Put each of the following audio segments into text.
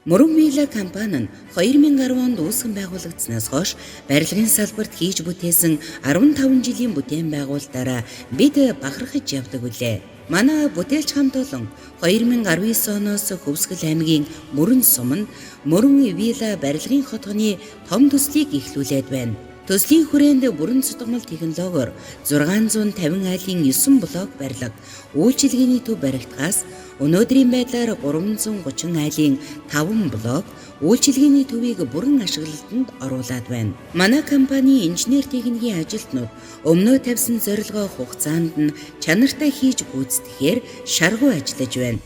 Мөрөн Вилла компани нь 2010 онд үүсгэн байгуулагдсанаас хойш барилгын салбарт хийж бүтээсэн 15 жилийн бүтээн байгуулалтаараа бид бахархаж явдаг билээ. Манай бүтээлч хамт олон 2019 оноос Хөвсгөл аймгийн Мөрөн суманд Мөрөн Вилла барилгын хотгоны том төслийг эхлүүлээд байна. Төслийн хүрээнд бүрэн цутгамал технологиор 650 айлын 9 блок барилга, үйлчилгээний төв баригдахаас өнөөдрийн байдлаар 330 айлын 5 блок үйлчилгээний төвийг бүрэн ашиглалтанд оруулаад байна. Манай компани инженер техникийн ажилтнууд өмнөө тавьсан зорилгоо хугацаанд нь чанартай хийж гүйцэтгэхээр шаргуу ажиллаж байна.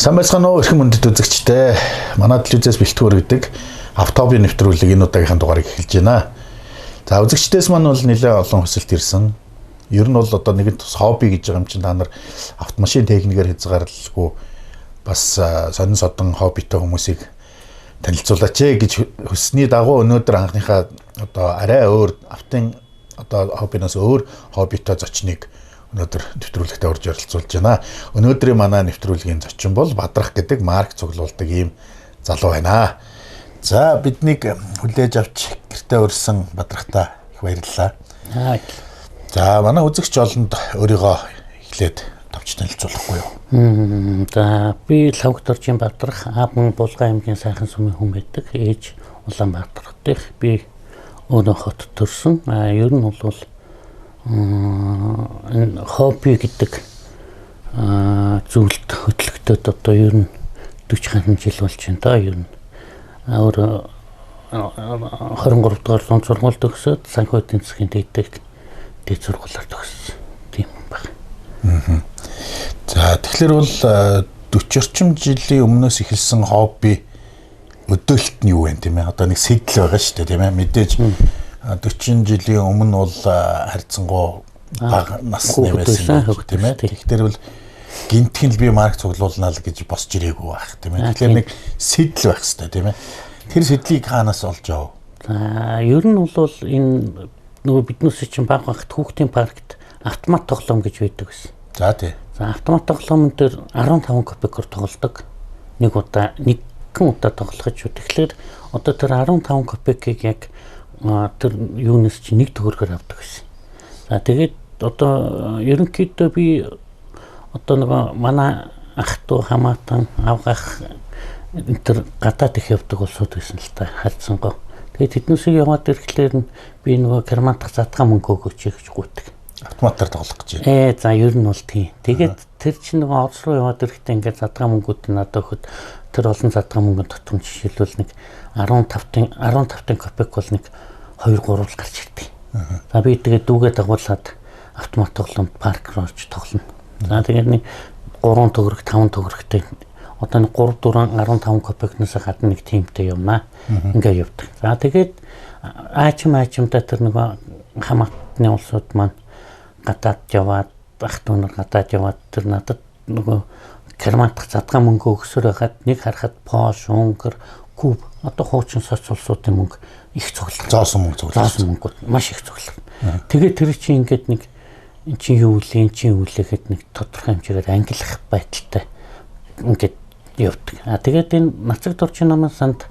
Сайн байцгаана уу, эрхэм мөндөд үзэгчдээ. Манай телевизээс бэлтгэл өргөдөг автоби нэвтрүүлэг энэ удаагийнхаа дугаарыг эхэлж байна. За, үзэгчдээс маань бол нэлээд олон хүсэлт ирсэн. Ер нь бол одоо нэгэн тус хобби гэж байгаа юм чинь та нар автомашин техникээр хязгаарлалгүй бас сонин содон хоббитой хүмүүсийг танилцуулаач ээ гэж хүссний дагуу өнөөдөр анхныхаа одоо арай өөр автын одоо хоббиноос өөр хоббитой зочныг өнөөдөр нэвтрүүлэгтээ орж оролцуулж байна. Өнөөдрийн манай нэвтрүүлгийн зочин бол Бадрах гэдэг марк цуглуулдаг ийм залуу байна. За, биднийг хүлээж авч гэртээ урьсан Бадрахтаа их баярлалаа. За, манай үзэгч олонд өөрийгөө эхлээд товч танилцуулахгүй юу? За, би Лхагвадоржийн Бадрах, аав мөн Булган аймгийн Сайхан сумын хүн байдаг. Ээж Улаанбаатар хотынх. Би өөрөө хот төрсөн. Ер нь бол энэ хобби гэдэг зүйлд хөтлөгдөд одоо ер нь 40 гаруй жил болж байна даа ер нь. Өөрөө 23 дугаар зуун сургууль төгсөөд санхүү эдийн засгийн дээд сургуулиар төгссөн. Тийм байна. За, тэгэхээр бол 40 орчим жилийн өмнөөс эхэлсэн хобби өдөөлт нь юу вэ, тийм ээ? Одоо нэг сэтэл байгаа шүү дээ, тийм ээ? Мэдээж 40 жилийн өмнө бол харьцангуй бага насны байсан, тийм ээ? Тэгэхээр бол гинтхэн л би марк цуглуулнаа л гэж босч ирээгүй байх, тийм ээ? Тэгэхээр нэг сэтэл байх хэрэгтэй, тийм ээ? Тэр сэтлийг хаанаас олж авав? За, ер нь бол энэ нөгөө биднээс чинь бага багт хүүхдийн паркт автомат тоглоом гэж байдаг гэсэн. За, тий. За, автомат тоглоомн дээр 15 копекоор тоглодог. Нэг удаа нэгэн удаа тоглох гэж. Тэгэхээр одоо тэр 15 копекийг яг тэр юунаас чи нэг төгрөгөөр авдаг гэсэн. За, тэгээд одоо ерөнхийдөө би одоо нөгөө манай ах トゥ хамаатан авгах энэ төр гадаад их явдаг улсууд байсан л та харьцангуй. Тэгээд тэднээсээ яваад ирэхлээр нь би нөгөө Германдах задгаа мөнгө өгөөч гэж гуйдаг. Автоматар тоглох гэж байна. За, ер нь бол тийм. Тэгээд тэр чинь нөгөө Орос руу яваад ирэхдээ ингээд задгаа мөнгүүд надад өгөхөд тэр олон задгаа мөнгөнд дотор нь жишээлбэл нэг 15-ын копек бол нэг 2 3 л гарч ирдэг. За, би тэгээд дүүгээ дагуулад автомат тоглоомд парк руу орж тоглоно. За, тэгээд нэг 3 төгрөг 5 төгрөгтэй одоо нэг 3 4 15 копекнаас гадна нэг тиймтэй юмнаа ингээ явдаг. За, тэгээд аачимдаа тэр нөгөө хамаатны улсууд маань гадаад яваад ах トゥ нар гадаад яваад тэр надад нөгөө Германдах задгаа мөнгө өгсөр байхад нэг харахад Пош, Унгар, Куб одоо хуучин соц улсуудын мөнгө их цуглах. Зоосон мөнгө цуглах. Зоосон мөнгүүд маш их цуглах. Тэгээд тэр чинь ингээд нэг эн чинь юу үлээ, эн чинь юу үлээ гэхэд нэг тодорхой хэмжээгээр ангилах байдалтай ингээд явдаг. А тэгээд энэ Нацагдоржийн намын санд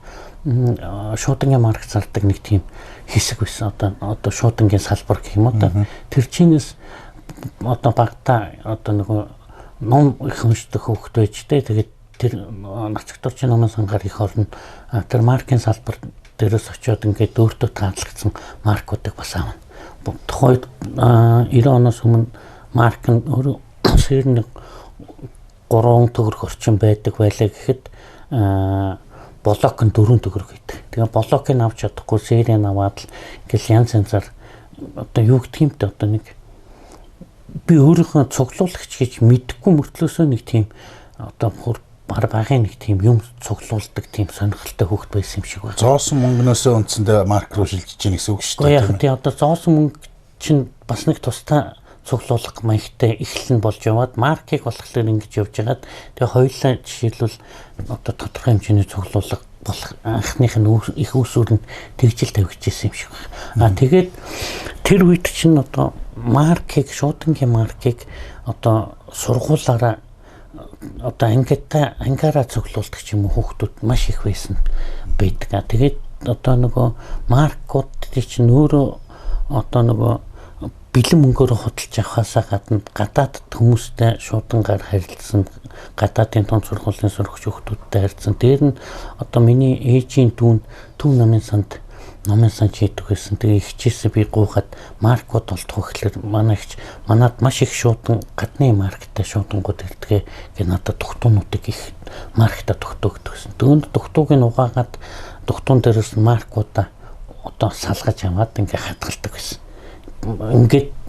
шуудангийн марк зардаг нэг тийм хэсэг байсан. Одоо шуудангийн салбар гэх юм уу та. Тэр чинээс одоо багтаа одоо нөгөө ном их уншдаг хүүхэд байж тээ. Тэгээд тэр Нацагдоржийн намын сангаар их орно. Тэр маркийн салбар дээрээс очиод ингээд өөртөө таалагдсан маркуудыг бас авна. Тухайд 90 оноос өмнө марк нь өөрөө сэрний 3 төгрөг орчим байдаг байлаа гэхэд блок нь 4 төгрөг гэдэг. Тэгээ блокийг авч чадахгүй серийг аваад л ингээл янз янзаар одоо юу гэх юм бэ, одоо нэг би өөрийнхөө цуглуулагч гэж мэдэхгүй мөртлөөсөө нэг тийм одоо багын нэг тийм юм цуглуулдаг тийм сонирхолтой хүүхэд байсан юм шиг байна. Зоосон мөнгнөөсөө үндсэндээ марк руу шилжиж гин гэсэн үг шүү дээ. Яг тийм, одоо зоосон мөнгө чинь бас нэг тусдаа цуглуулга маягтай эхлэн болж яваад маркийг болохоор ингэж явж хагаад тэгээ хоёулаа жишээлбэл одоо тодорхой хэмжээний цуглуулга болох анхных нь их үүсвэр нь тэгжил тавигдчихсан юм шиг байна. А тэгээд тэр үед чинь одоо маркийг шуудангийн маркийг одоо сургуулаараа одоо ангитай ангиараа цуглуулдаг ч юм уу хүүхдүүд маш их байсан байдаг. Тэгээд одоо нөгөө маркууд чинь өөрөө одоо нөгөө бэлэн мөнгөөр худалж авахаасаа гадна гадаадд хүмүүстэй шуудангаар харилцсан, гадаадын дунд сургуулийн сурагч хүүхдүүдтэй харилцсан. Дээр нь одоо миний ээжийн дүүн Төв намын санд номын сан хийдэг байсан. Тэгээ ихчээсээ би гуйхад маркууд олдох гэхлээр манай ихч манад маш их шуудан гадны марктай шуудангууд ирдэг гэ надад дугтуунуудыг их маркта дугтуу гэдэг гэсэн. Төөнд дугтууг нь угаагаад дугтуун дээрээс маркуудаа одоо салгаж аваад ингээ хадгалдаг байсан.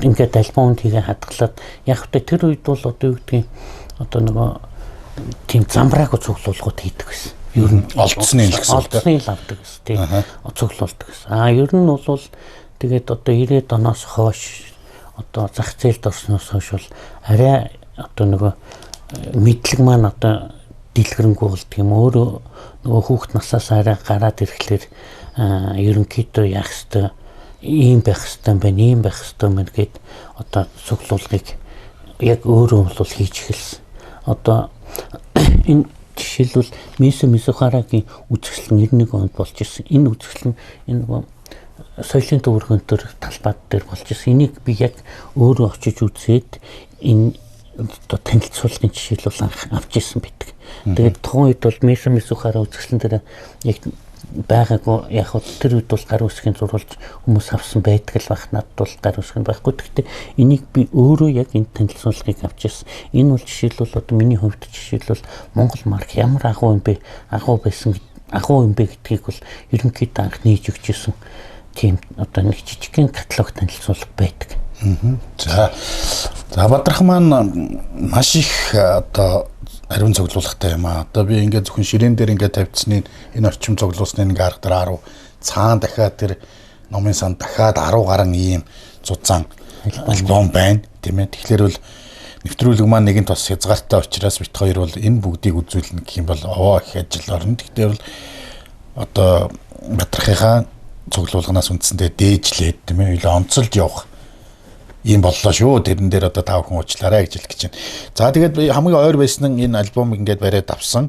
Ингээд альбомд хийгээ хадгалаад яг хөтэ тэр үед бол одоо юу гэдгийг одоо нөгөө тийм замбраагүй цуглуулгууд хийдэг байсан. Ер нь олдсны л гэсэн. Олдсны л авдаг гэсэн. Тийм. Цуглуулдаг гэсэн. Аа ер нь бол тэгээд одоо 90-ад оноос хойш одоо зах зээлд орсноос хойш бол арай одоо нөгөө мэдлэг маань одоо дэлгэрэнгүй болдго юм. Өөрөө нөгөө хүүхд насаас арай гараад ирэхлээр ерөнхийдөө яах ёстой, ийм байх ёстой юм байна, ийм байх ёстой юм байна гэд одоо цуглуулгыг яг өөрөө бол хийж эхэлсэн. Одоо энэ жишээлбэл Мисо Мисухарагийн үзэсгэлэн 91 онд болж ирсэн. Энэ үзэсгэлэн энэ нөгөө соёлын төвөргөн төр талбай дээр болж ирсэн. Энийг би яг өөрөө очиж үзээд энэ одоо танилцуулгын жишээлбэл анх авч ирсэн байдаг. Тэгээд тухайн үед бол Мисо Мисухара үзэсгэлэн дээр яг байгаагүй, яг тэр үед бол гар үсгийн зурулж хүмүүс авсан байдаг л байх, надад бол гар үсэг нь байхгүй. Гэхдээ энийг би өөрөө яг энэ танилцуулгыг авч ирсэн. Энэ бол жишээлбэл одоо миний хувьд жишээлбэл Монгол марк ямар агуу юм бэ, агуу байсан, агуу юм бэ гэдгийг бол ерөнхийдөө анх нээж өгч ирсэн. Тийм одоо нэг жижигхэн каталог танилцуулга байдаг. За Бадрах маань маш их одоо ариун цуглуулгатай юм аа. Одоо би ингээд зөвхөн ширээн дээр ингээд тавьчихсны энэ орчим цуглуулсны нэг арга дээр 10 цаан дахиад тэр номын сан дахиад 10 гарan ийм зузаан альбом байна, тийм ээ. Тэгэхээр бол нэвтрүүлэг маань нэгэн тос хязгаартай учраас бит хоёр бол энэ бүгдийг үзүүлнэ гэх юм бол овоо их ажил орно. Гэхдээ бол одоо Бадрахынхаа цуглуулганаас үндсэндээ дээжлээд, тийм ээ, илүү онцолж явах ийм боллоо шүү. Тэрэн дээр одоо та бүхэн уучлаарай гэж хэлэх гэж байна. За тэгээд хамгийн ойр байсан нь энэ альбомыг ингээд бариад авсан.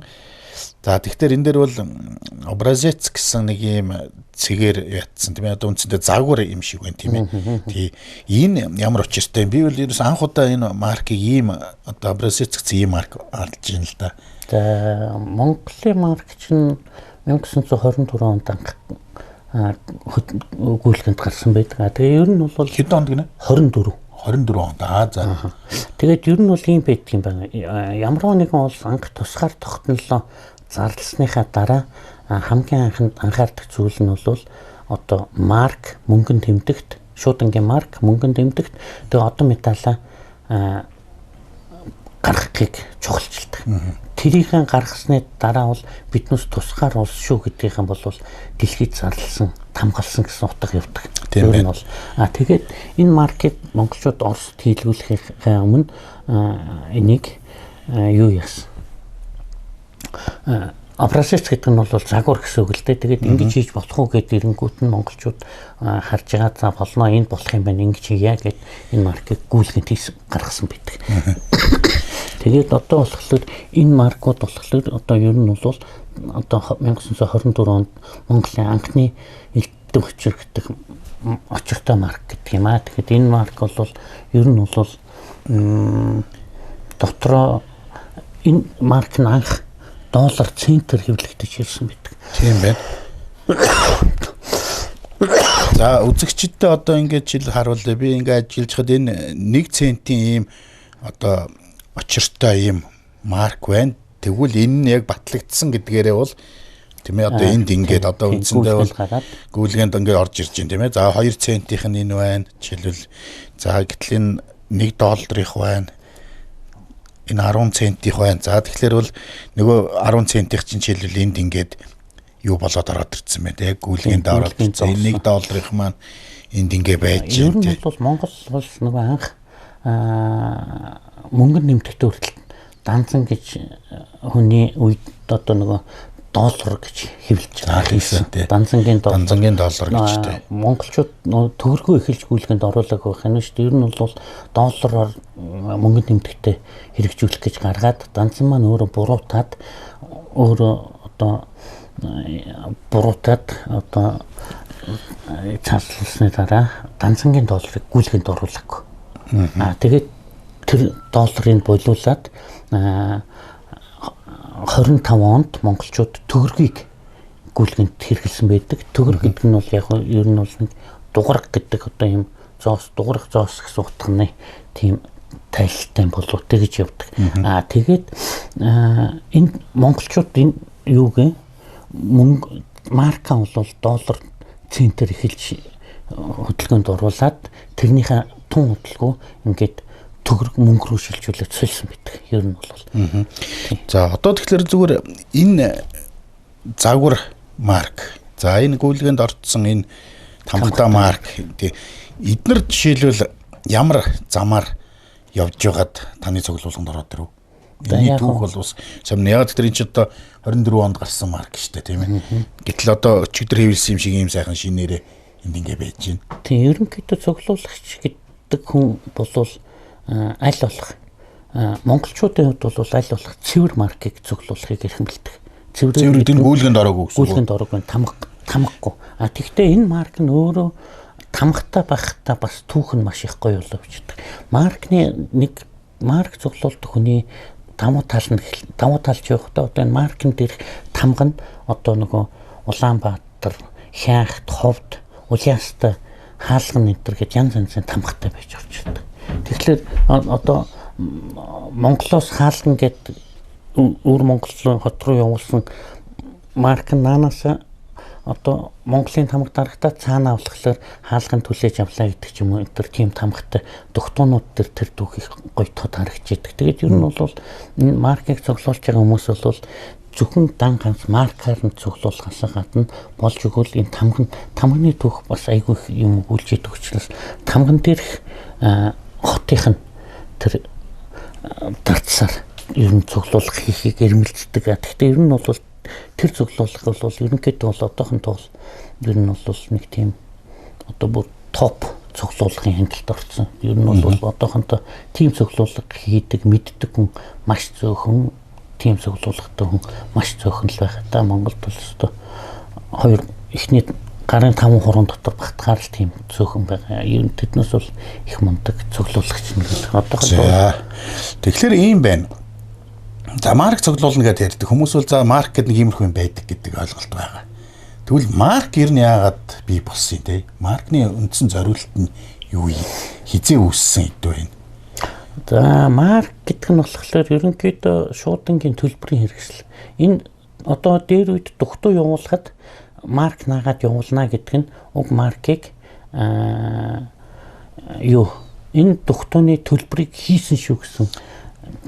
За тэгэхээр энэ дээр бол образец гэсэн нэг ийм цэгээр ятсан, тийм ээ. Одоо үндсэндээ загвар юм шиг байна, тийм ээ. Тий. Энэ ямар учиртай юм? Би бол ерөөс анх удаа энэ маркийг ийм одоо образец гэсэн ийм марк олж байна л да. За Монголын марк чинь 1924 онд анх гүйлгэнд гарсан байдаг. Тэгээ ер нь бол хэдэн онд гинэ? 24. 24 онд. Аа за. Тэгээд ер нь бол ийм байдаг юм байна. Ямар нэгэн улс анх тусгаар тогтнолоо зарласныхаа дараа хамгийн анх анхаардаг зүйл нь бол одоо марк мөнгөн тэмдэгт, шуудангийн марк мөнгөн тэмдэгт, тэгээ одоо металлаа гаргахыг чухалчилдаг. Тэрийг гаргасны дараа бол биднээс тусгаар улс шүү гэдгийнхэн бол дэлхийд зарласан, хамгаалсан гэсэн утга явдаг. Тийм ээ. Бол тэгээд энэ маркет монголчууд Оросд хийлгүүлэхээ өмнө энийг юу яасан? Образец гэдэг нь бол загвар гэсэн үг л дээ. Тэгээд ингэж хийж болох уу гэд эренгүүт нь монголчууд харж байгаа, за болно, энд болох юм байна, ингэж хийе гэд энэ маркет гүйлгэнд хийсэн гаргасан байдаг. Тэгээд одоо болохоор энэ маркууд болохоор одоо ер нь бол одоо 1924 онд Монголын анхны элдв учир гэдэг очиртой марк гэдэг юм аа. Тэгэхээр энэ марк бол ер нь бол дотроо энэ марк нь анх доллар центр хэвлэгдэж ирсэн байдаг. Тийм байна. За үзэгчдээ одоо ингэж жил харуулъя. Би ингэ ажиллаж хад энэ 1 центийн ийм одоо очиртой ийм марк байна. Тэгвэл энэ нь яг батлагдсан гэдгээрээ бол тийм ээ одоо энд ингээд одоо үндсэндээ бол гүйлгээнд ингээд орж ирж байна, тийм ээ. За 2 центийнх нь энэ байна. Жишээлбэл за гэтэл энэ 1 долларынх байна. Энэ 10 центийнх байна. За тэгэхээр бол нөгөө 10 центийнх чинь жишээлбэл энд ингээд юу болоод ороод ирсэн байна, тийм гүйлгээнд ороод ирсэн. Энэ 1 долларынх маань энд ингээ байж байна. Ер нь бол Монгол улс нөгөө анх мөнгөнд нэмэгдэх хүртэл данзан гэж хүний үед одоо нөгөө доллар гэж хэвлэж хийсэн тий. Данзангийн доллар. Данзангийн доллар гэж тий. Монголчууд төгрөгөө эхэлж гүйлгэнд оруулаагүй байх юм шүү дээ. Ер нь бол доллараар мөнгөнд нэмэгдэлтэй хэрэгжүүлэх гэж гаргаад данзан маань өөрөө буруутаад өөрөө одоо буруутаад одоо цааслуулсны дараа данзангийн долларыг гүйлгэнд оруулаагүй. Аа тэгээд тэр долларыг болиулаад 25 онд монголчууд төгрөгийг гүйлгэнд хэрэглэсэн байдаг. Төгрөг гэдэг нь бол яг ер нь бол нэг дугараг гэдэг одоо юм зоос, дугараг зоос гэсэн утганы тийм тайлалтай болов тэгж явдаг. Аа тэгээд энэ монголчууд энэ юуг мөнгө марка бол доллар центээр эхэлж хөдөлгөөнд оруулаад тэрнийхээ тун хөдөлгөө ингээд төгрөг мөнгө рүү шилжүүлээд сольсон байдаг. Ер нь бол. За одоо тэгэхээр зүгээр энэ загвар марк. За энэ гүйлгээнд орцсон энэ тамгатай марк тий эднэр жишээлбэл ямар замаар явж байгаад таны цуглуулганд ороод ирв? Энэний түүх бол бас сонир. Яг тэр энэ ч одоо 24 онд гарсан марк шүү дээ, тийм ээ. Гэтэл одоо өчигдөр хэвлсэн юм шиг ийм сайхан шинээрээ энд ингэ байж байна. Тийм, ерөнхийдөө цуглуулагч гэдэг хүн болвол аль болох монголчуудын хувьд бол аль болох цэвэр маркийг цуглуулахыг эрхэмлэдэг. Цэвэр гэдэг нь гүйлгэнд ороогүй гэсэн үг. Гүйлгэнд ороогүй, тамгагүй. А тэгвэл энэ марк нь өөрөө тамгатай байхдаа бас түүх нь маш их гоё болов гэдэг. Маркны нэг марк цуглуулдаг хүний давуу тал нь давуу талч явахдаа одоо энэ маркн дээрх тамга нь одоо нөгөө Улаанбаатар, Хяхт, Ховд, Улиастай, Хаалган энэ төр гэж янз янзын тамгатай байж орчдөг. Тэгэхээр одоо Монголоос хаалган гэд өвөр Монгол хот руу явуулсан марк нь наанаас одоо Монголын тамга дарагтаа цаанаа болохоор хаалган түлээж авлаа гэдэг ч юм уу энэ төр тийм тамгатай дугтуунууд төр тэр түүх их гоё тод харагдчихэдэг. Тэгээд ер нь бол энэ маркийг цуглуулж байгаа хүмүүс бол зөвхөн дан ганц маркаар нь цуглуулахаас гадна болж өгвөл энэ тамганы түүх бас айгүй их юм өгүүлж идэг учраас тамган дээрх хотынх нь тэр дарцсаар ер нь цуглуулах хийхийг эрмэлздэг. Гэхдээ ер нь бол тэр цуглуулах бол ерөнхийдөө бол одоохондоо бол ер нь бол нэг тийм одоо бүр топ цуглуулгын хяналт орсон. Ер нь бол одоохондоо тийм цуглуулга хийдэг, мэддэг хүн маш зөөхөн, тийм цуглуулгатай хүн маш зөөхөн л байх. Та Монголд бол өстой хоёр эхний гарын 5 хуруунд дотор багтахаар л тийм зөөхөн байгаа. Ер нь тэднээс бол их мундаг цуглуулагч нь гэдэг. Одоохондоо. Тэгэхээр ийм байна. За марк цуглуулна гэдээ ярьдаг. Хүмүүс бол за марк гэдэг нэг иймэрхүү юм байдаг гэдэг ойлголт байгаа. Тэгвэл марк ер нь яагаад бий болсон юм те? Маркны үндсэн зориулт нь юу юм? Хизээ үүссэн хэдүү байна? За марк гэдэг нь болохоор ерөнхийдөө шуудангийн төлбөрийн хэрэгсэл. Энэ одоо дээр үед дугтуу явуулахад марк наагаад явуулна гэдэг нь уг маркийг юу энэ дугтууны төлбөрийг хийсэн шүү гэсэн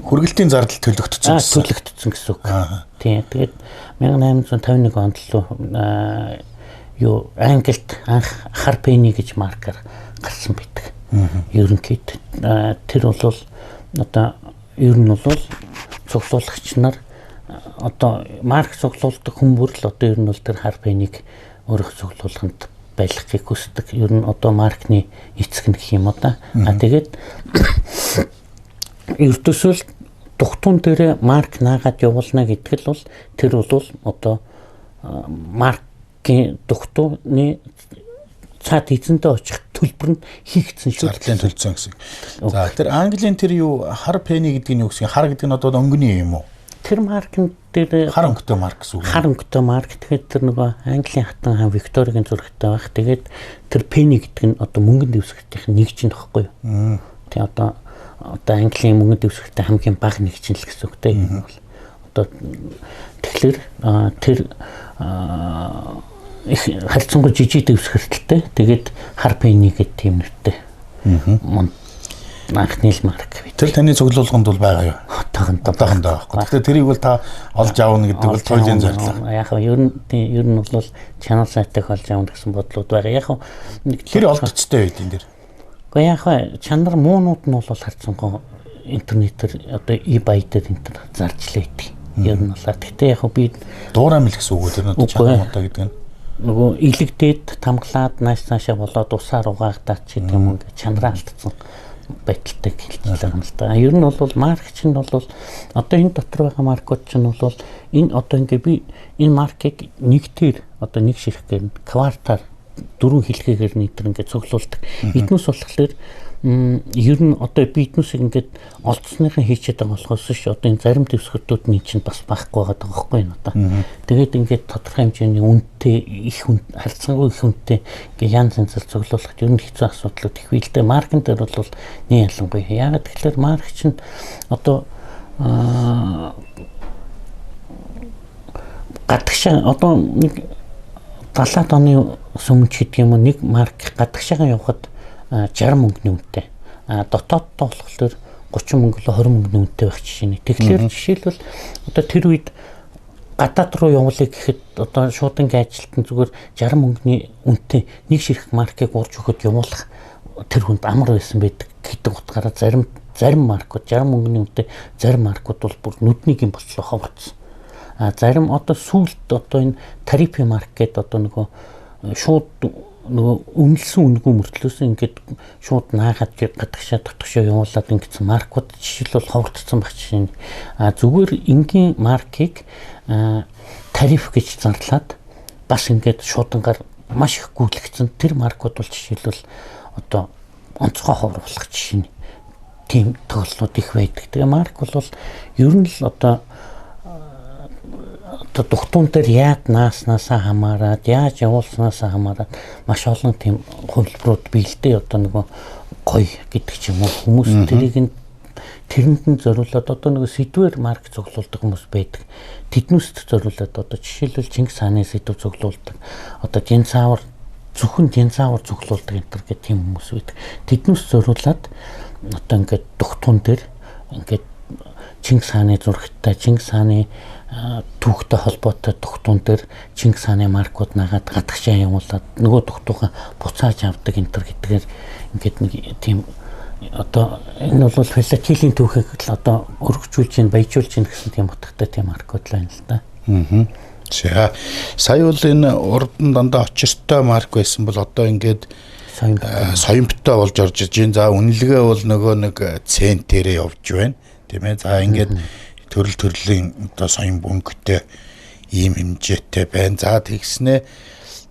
хүргэлтийн зардал төлөгдсөн гэсэн. Төлөгдсөн гэсэн үг. Тийм. Тэгээд 1851 онд л юу Англид анх хар пенни гэж маркаар гарсан байдаг. Ерөнхийд тэр бол одоо ер нь бол цуглуулагч нар одоо марк цуглуулдаг хүн бүр л одоо ер нь бол тэр хар пеннийг өөрөх цуглуулганд байлгахыг хүсдэг. Ер нь одоо маркны эцэг нь гэх юм уу да. А тэгээд ердөөсөө л дугтуун дээрээ марк наагаад явуулна гэдэг л бол тэр бол одоо маркийн дугтууны цаад эзэндээ очих төлбөр нь хийгдсэн шүү. Зардлын төлцсөн гэсэн. За тэр Английн тэр юу хар пенни гэдэг нь юу гэсэн? Хар гэдэг нь одоо өнгөний юм уу? Тэр маркн дээр хар өнгөтэй марк гэсэн үг. Хар өнгөтэй марк. Тэгээд тэр нөгөө Английн хатан хаан Викторийн зурагтай байх. Тэгээд тэр пенни гэдэг нь одоо мөнгөн дэвсгэртийнх нь нэг чинь тоххой юу? Тийм одоо Английн мөнгөн дэвсгэртэй хамгийн бага нэг чинь л гэсэн үг те. Одоо тэгэхээр тэр их харьцангуй жижиг дэвсгэртэлтэй. Тэгээд хар пенни гэдэг тийм нэртэй. Анхны л марк. Тэр таны цуглуулганд бол байгаа юу? Одоохондоо байхгүй. Тэгэхээр тэрийг бол та олж аавна гэдэг бол туйлын зорилго. Яг нь ер нь бол чанар сайтыг олж аавна гэсэн бодлууд байгаа. Яг нэг тэр олдцтой байд энэ дэр. Гэхдээ яг чанар муунууд нь бол харьцангуй интернетээр одоо eBay дээр энэ төр зарж лээдэг. Ер нь бол гэхдээ яг би дуур амил гэсэн үг үү тэр нь чанар муутай гэдэг нь нөгөө илэгдээд тамглаад нааш цаашаа болоод усаар угаагдаад ч гэдэг юм ингээд чанараа алдсан байдалтай хэлж байгаа юм л да. Ер нь бол марк чинь бол одоо энэ дотор байгаа маркууд чинь бол энэ одоо ингээ би энэ маркийг нэгтэр одоо нэг ширхгээр квартаар дөрвөн хэлхээгээр нийтэр ингээ цуглуулдаг. Эднүс болохоор ер нь одоо би эднүсийг ингээд олдсныхаа хийчихэд байгаа болохоос ш одоо энэ зарим дэвсгэртүүд нь чинь бас байхгүй байгаа байхгүй юу одоо. Тэгээд ингээд тодорхой хэмжээний үнэтэй их үн харьцангуй их үнэтэй ингээд янз янзаар цуглуулахад ер нь хэцүү асуудлууд их бий л дээ. Маркэн дээр бол нэг ялангуяа. Яагаад тэгэхээр марк чинь одоо гадагшаа одоо нэг 70-аад оны сүмж гэдэг юм уу нэг марк гадагшаагаа явхад 60 мөнгөний үнэтэй. А дотооддоо болохоор 30 мөнгө лөө 20 мөнгөний үнэтэй байх жишээ нэг. Тэгэхээр жишээлбэл одоо тэр үед гадаад руу явуулъя гэхэд одоо шуудангийн ажилтан зүгээр 60 мөнгөний үнэтэй нэг ширхэг маркийг урж өгөхөд явуулах тэр хүнд амар байсан байдаг гэдэг утгаараа зарим маркууд 60 мөнгөний үнэтэй зарим маркууд бол бүр нүднийг юм болтлоо ховорцсон. А зарим одоо сүүлд одоо энэ тарифи марк гэдэг одоо нөгөө шууд нөгөө үнэлсэн үнэгүй мөртлөөс ингээд шууд наагаад гадагшаа дотгошоо явуулаад ингэсэн маркууд жишээлбэл ховорцсон баг жишээ. А зүгээр энгийн маркийг тариф гэж зарлаад бас ингээд шуудангаар маш их гүйлгцэн тэр маркууд бол жишээлбэл одоо онцгой ховор болох жишээ. Тийм тохиолдлууд их байдаг. Тэгээ марк бол ер нь л одоо дугтуун дээр яад нааснасаа хамаарат, яаж явуулснаасаа хамаарат маш олон тийм хувилбарууд бий л дээ. Одоо нөгөө гоё гэдэг ч юм уу хүмүүс тэрийг нь тэрэнд нь зориулаад одоо нөгөө сэдвээр марк цуглуулдаг хүмүүс байдаг. Тэднүүст зориулаад одоо жишээлбэл Чингис хааны сэдв цуглуулдаг. Одоо динозавр зөвхөн динозавр цуглуулдаг энэ төр гэх тийм хүмүүс байдаг. Тэднүүст зориулаад одоо ингээд дугтуун дээр ингээд Чингис хааны зурагтай, Чингис хааны түүхтэй холбоотой дугтуун дээр Чингис хааны маркууд наагаад гадагшаа явуулаад нөгөө дугтуугаа буцааж авдаг энэ төр гэдгээр ингээд нэг тийм одоо энэ бол филателийн түүхийг л одоо өргөжүүлж чинь баяжуулж чинь гэсэн тийм утгатай тийм маркууд л байна л да. За сая бол энэ урд нь дандаа очиртой марк байсан бол одоо ингээд соёмттой болж орж иж байна. За үнэлгээ бол нөгөө нэг центэрээ явж байна. Тийм ээ. За ингээд төрөл төрлийн одоо соён бөнгөтэй ийм хэмжээтэй байна. За тэгснээ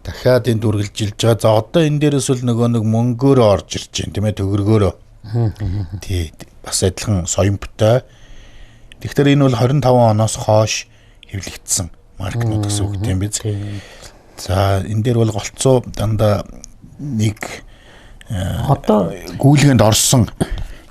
дахиад энд үргэлжилж байгаа. За одоо энэ дээрээс бол нөгөө нэг мөнгөөрөө орж ирж байна, тийм ээ, төгрөгөөрөө. Тий, бас адилхан соёмттой. Тэгэхээр энэ бол 25 оноос хойш хэвлэгдсэн маркнууд гэсэн үг тийм биз. За энэ дээр бол голцоо дандаа нэг одоо гүйлгээнд орсон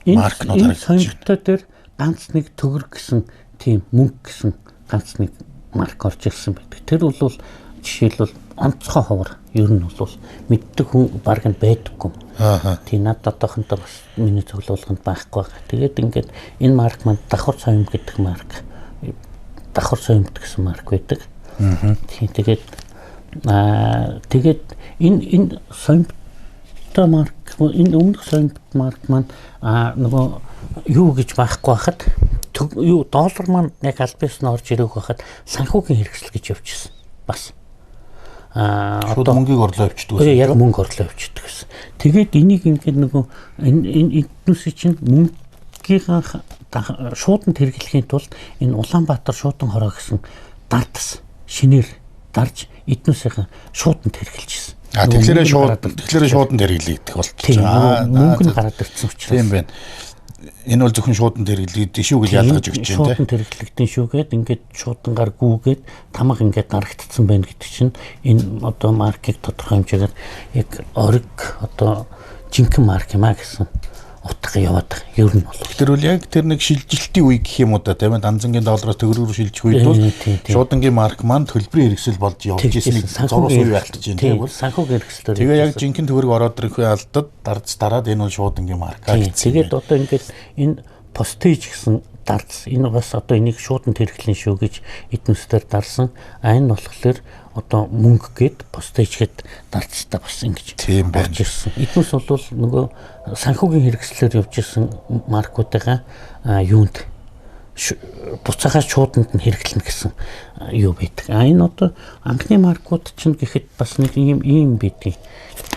маркнууд харагдаж байна. Соёмттой дээр ганц нэг төгрөг гэсэн тийм мөнгө гэсэн ганц нэг марк орж ирсэн байдаг. Тэр бол жишээлбэл онцгой ховор ер нь бол мэддэг хүн баг нь байдаггүй. Тийм надад одоохондоо бас миний цуглуулганд байхгүй байгаа. Тэгээд ингээд энэ марк маань давхар соём гэдэг марк, давхар соёмт гэсэн марк байдаг. Тийм тэгээд тэгээд энэ соёмттой марк, энэ өмнөх соёмт марк маань нөгөө юу гэж байхгүй байхад юу доллар маань яг аль биесн орж ирээг байхад санхүүгийн хэрэгсэл гэж явчихсан. Бас одоо мөнгийг орлоо явчихдаг гэсэн. Яг мөнгө орлоо явчихдаг гэсэн. Тэгээд энийг ингээд нөгөө энэ эднүсийг чинь мөнгийнхаа шууданд хэрэглэхийн тулд энэ Улаанбаатар шуудан хороо гэсэн дардас шинээр дарж эднүсийн шууданд хэрэглэжсэн. А тэгэхээр шууданд хэрэглэгдэх болчихсон. Мөнгө нь гараад ирсэн учраас. Тийм байна. Энэ бол зөвхөн шууданд хэрэглэгдэн шүү гэж ялгаж өгч байна тийм. Шууданд хэрэглэгдэн шүү гээд ингээд шуудангаар гүгээд тамга ингээд дарагдсан байна гэдэг чинь энэ одоо маркийг тодорхой хэмжээгээр яг ориг одоо жинхэнэ марк юм а гэсэн утга яваад байгаа. Ер нь бол. Тэр бол яг тэр нэг шилжилтийн үе гэх юм уу да тийм ээ. Данзангийн доллароос төгрөг рүү шилжих үед бол шуудангийн марк маань төлбөрийн хэрэгсэл болж явж ирснийг зурус үе байх гэж байна тийм үү. Санхүүгийн хэрэгслээр. Тэгээ яг жинхэнэ төгрөг ороод ирэхээ алдад дарж дараад энэ бол шуудангийн марк гэсэн. Тэгээд одоо ингээд энэ постэж гэсэн дарц энэ бас одоо энийг шуудан хэрэглэн шүү гэж эднүсээр дарсан. А энэ болохоор одоо мөнгө гээд постэж гээд дарцтай бас ингэж орж ирсэн. Эднүс бол нөгөө санхүүгийн хэрэгслээр явж ирсэн маркуудыгаа юунд Буцаахаас шууданд нь хэрэглэнэ гэсэн юу байдаг. А энэ одоо анхны маркууд чинь гэхэд бас нэг ийм байдаг.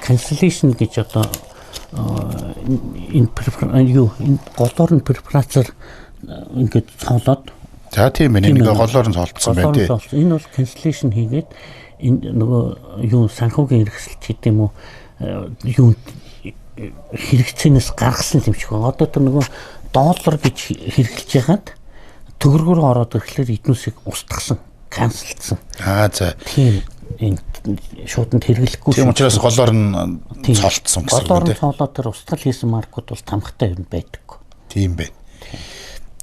Cancellation гэж одоо энэ юу энэ голоор нь препарацаар ингээд цоолоод. За тийм ээ, нэг голоор нь цоолцсон байна тий. Энэ бол cancellation хийгээд энэ нөгөө юу санхүүгийн хэрэгсэлт гэдэг юм уу юу хэрэгцээнээс гаргасан юм шиг байна. Одоо тэр нөгөө доллар гэж хэрэглэж яхад төгрөгөөр ороод ирэхлээр эднүсийг устгасан, канселдсан. Аа за. Тийм энэ шууданд хэрэглэхгүй. Тийм учраас голоор нь цолцсон гэсэн үг. Голоор нь цоолоод тэр устгал хийсэн маркууд бол тамхтай юм байдаггүй. Тийм байна.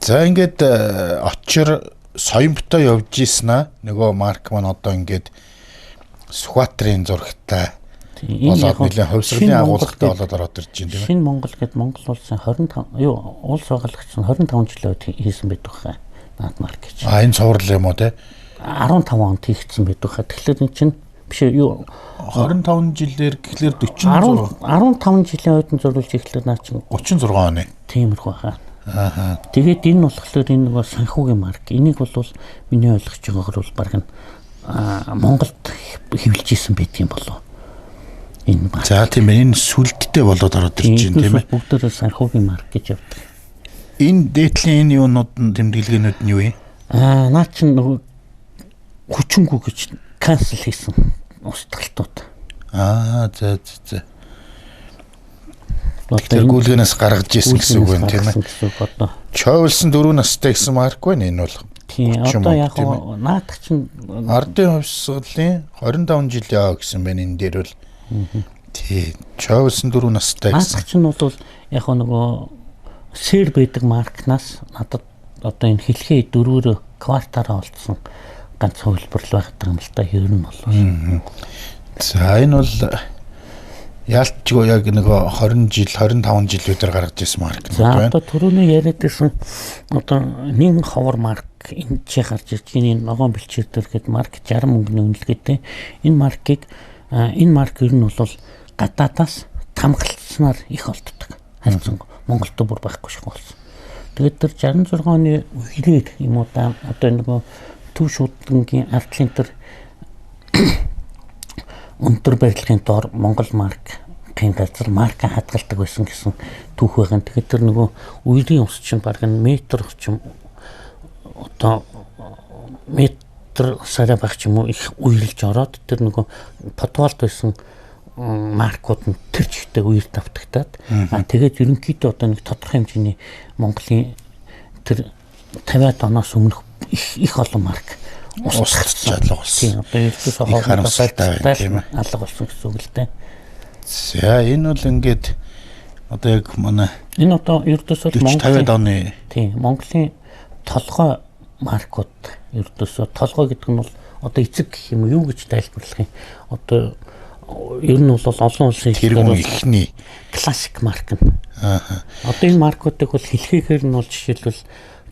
За ингээд очир соёмтой явж ийсэн аа. Нөгөө марк маань одоо ингээд Сүхбаатарын зурагтай болоод нэлээд хувьсгалын агуулгатай болоод ороод ирж байна тийм ээ. Шинэ Монгол гэд Монгол улсын 25 юу улс байгуулагч нь 25 жилийн үед хийсэн байдаг хаа. Наад марк гэж. А энэ цуврал юм уу те? 15 онд хийгдсэн байдаг хаа. Тэгэхээр энэ чинь биш юу 25 жилээр гэхлээр 46 15 жилийн үед нь зурулж эхлэхээр наа чинь 36 оны. Тиймэрхүү хаа. Аа. Тэгээд энэ болохоор энэ нөгөө санхүүгийн марк. Энийг бол миний ойлгож байгаагаар бол баг нь Монголд хэвлэж исэн байдаг юм болов. Энэ марк. За тийм ээ, энэ сүлдтэй болоод ороод ирж байна тийм ээ. Бүгдээрээ санхүүгийн марк гэж явдаг. Энэ дээдлийн энэ юунууд нь тэмдэглэгээнүүд нь юу юм? Аа наа чинь нөгөө хүчингү гэж cancel хийсэн устгалтууд. Аа за за за. Тэгэхээр гүйлгэнээс гаргаж ирсэн гэсэн үг байна тийм ээ. Чойлсон 4 настай гэсэн марк байна энэ бол. Тийм одоо яг наадах чинь ардын хувьсгалын 25 жил яа гэсэн байна энэ дээр бол. Тий, чойлсон 4 настай гэсэн. Наадах чинь бол яг нөгөө сэр байдаг маркнаас надад одоо энэ хэлхээ дөрвөөрөө квартаараа олдсон ганц хувилбар л байх юм л та ер нь бол. За энэ бол яалтчгүй яг нөгөө 20 жил 25 жилүүдээр гаргаж ирсэн марк нь байна. За одоо түрүүний яриад байсан одоо нэгэн ховор марк энэ чи гарч ирж энэ ногоон бэлчээр дээр гээд марк 60 мөнгөний үнэлгээтэй. Энэ маркийг энэ марк ер нь бол гадаадаас тамгалцсанаар их олддог. Харьцангуй Монголд бүр байхгүй шиг болсон. Тэгээд тэр 66 оны үеэр юм уу да одоо нөгөө төв шуудангийн ардлын тэр өндөр барилгын доор Монгол маркийн газар марка хадгалдаг байсан гэсэн түүх байгаа. Тэгэхээр тэр нөгөө үерийн ус чинь баг нь метр орчим одоо метр сарай байх ч юм уу их үерлж ороод тэр нөгөө подвалд байсан маркууд нь тэр чигтээ үер тавтагтаад а тэгээд ерөнхийдөө одоо нэг тодорхой хэмжээний Монголын тэр 50-аад оноос өмнөх их олон марк устгах алга болсон. Тийм одоо ердөөсөө харамсалтай байна тийм ээ. Алга болсон гэсэн үг л дээ. За энэ бол ингээд одоо яг манай энэ одоо ердөөсөө Монголын 50-аад оны тийм Монголын толгой маркууд ердөөсөө толгой гэдэг нь бол одоо эцэг гэх юм юу гэж тайлбарлах юм. Одоо ер нь бол олон улсын тэргүүн ихний классик марк нь. Аа. Одоо энэ маркуудыг бол хэлхээгээр нь бол жишээлбэл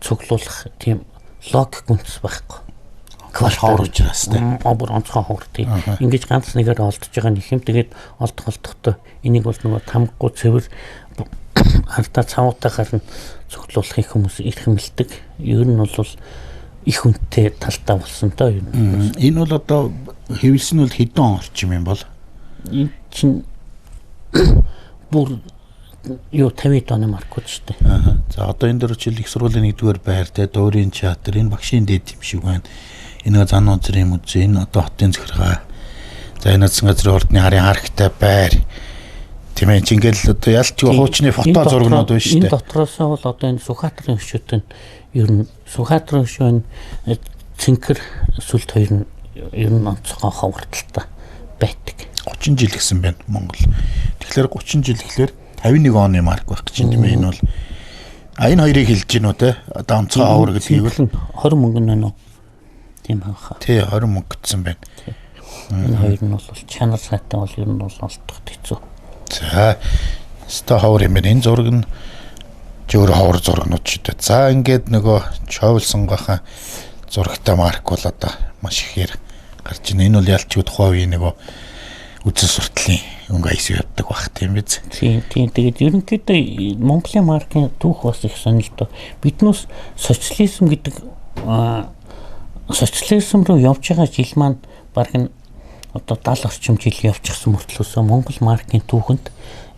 цуглуулах тийм логик үндэс байхгүй. Ховор учраас тийм. Бүр онцгой ховор тийм. Ингэж ганц нэгээр олдож байгаа нэг юм. Тэгээд олдох олдохдоо энийг бол нөгөө тамгагүй цэвэр ардаа цавуутаагаар нь цуглуулах их хүмүүс эрхэмлдэг. Ер нь бол их хүнтэй талтай болсон доо ер нь. Энэ бол одоо хэвлсэн нь бол хэдэн он орчим юм бол? Энэ чинь бүр юу 50 оны маркууд шүү дээ. Аа. За одоо энэ дөр жил их сургуулийн 1-р байр те дуурийн театр энэ багшийн дээд юм шиг байна. Энэ зан үзрийн музей, энэ одоо хотын захиргаа. За энэ зан газрын ордны харын харагтай байр. Тийм ээ чи ингээл одоо ялчгүй хуучны фото зургнууд байна шүү дээ. Энэ дотроосоо бол одоо энэ Сүхбаатарын хөшөөт нь ер нь Сүхбаатарын хөшөө нь цэнхэр сүлд хоёр нь ер нь онцгой ховортолтой байдаг. 30 жил гэсэн байна Монгол. Тэгэхээр 30 жил гэхлээр 51 оны марк байх гэж тийм ээ энэ бол а энэ хоёрыг хэлж гинүү те одоо онцгой ховор гэдгийг бол 20 мөнгө нэ нөө. Тийм хаа. Тий 20 мөнгө гэсэн байна. Энэ хоёр нь бол чанар сайтай бол ер нь бол олдох хэцүү. За өстой ховор юм байна. Энэ зураг нь өөр ховор зургнууд ч дээ. За ингээд нөгөө чойлсон гахаа зурагтай марк бол одоо маш ихээр гарч байна. Энэ бол ялчгүй тухайн үеийн нөгөө үзэл суртлын өнгө аяс явдаг бах тийм биз. Тийм тийм. Тэгээд ерөнхийдөө Монголын маркийн түүх бас их сонирхолтой. Биднээс социализм гэдэг социализм руу явж байгаа жил маань баг нь одоо 70 орчим жил явчихсан мөртлөөсөө Монгол маркийн түүхэнд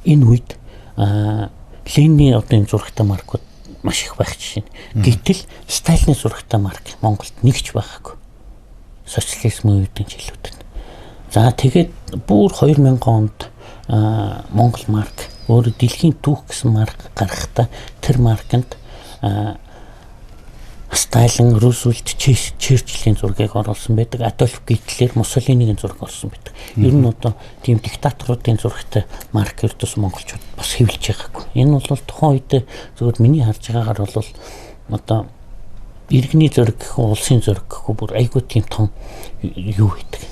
энэ үед Ленины одоо энэ зурагтай маркууд маш их байх жишээ. Гэтэл Сталины зурагтай марк Монголд нэг ч байгаагүй. Социализмын үеийн жилүүдэд. За тэгээд бүр 2000 онд Монгол марк өөрөө дэлхийн түүх гэсэн марк гаргахдаа тэр марканд Сталин, Рузвельт, Черчиллийн зургийг оруулсан байдаг. Адольф Гитлер, Муссолинигийн зураг орсон байдаг. Ер нь одоо тийм диктаторуудын зурагтай марк ердөөс монголчууд бас хэвлэж байгаагүй. Энэ бол тухайн үед зөвхөн миний харж байгаагаар бол одоо иргэний зураг гэх үү, улсын зураг гэх үү бүр айгүй тийм том юу хийдэг.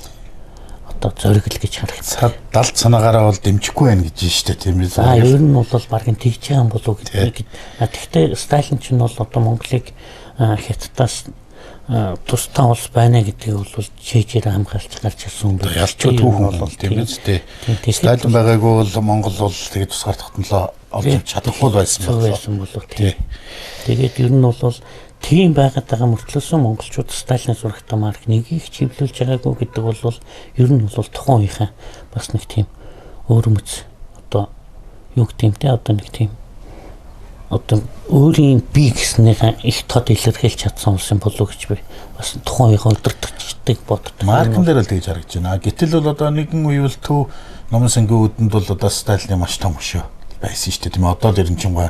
Одоо зориг л гэж харагдав. Далд санаагаараа бол дэмжихгүй байх гэж шүү дээ, тийм үү? За ер нь бол баг нь тэгж байгаа юм болов уу гэдэг. Тэгэхдээ Сталин ч нь бол одоо Монголыг Хятадаас тусдаа улс байна гэдгийг бол чэйжээр хамгаалж гарч ирсэн юм байна. Ялч түүхэн бол тийм биз дээ. Сталин байгаагүй бол Монгол бол тэгээд тусгаар тогтнолоо олж чадахгүй байсан болов. Тэгээд ер нь бол тийм байгаад байгаа мөртлөөсөө монголчууд Сталины зурагтай марк нэгийг чивлүүлж байгаагүй гэдэг бол ер нь бол тухайн үеийнхээ бас нэг тийм өвөрмөц одоо юу гэдэг юм те одоо нэг тийм одоо өөрийн бие гэснийхээ их тод илэрхийлж чадсан улс юм болов уу гэж би бас тухайн үеийнхээ удирдагчдыг боддог. Маркн дээр л тэгж харагдаж байна. Гэтэл бол одоо нэгэн үе бол төв номон сангийн үүдэнд бол одоо Сталины маш том хөшөө байсан шүү дээ. Тийм ээ одоо л эренчингүй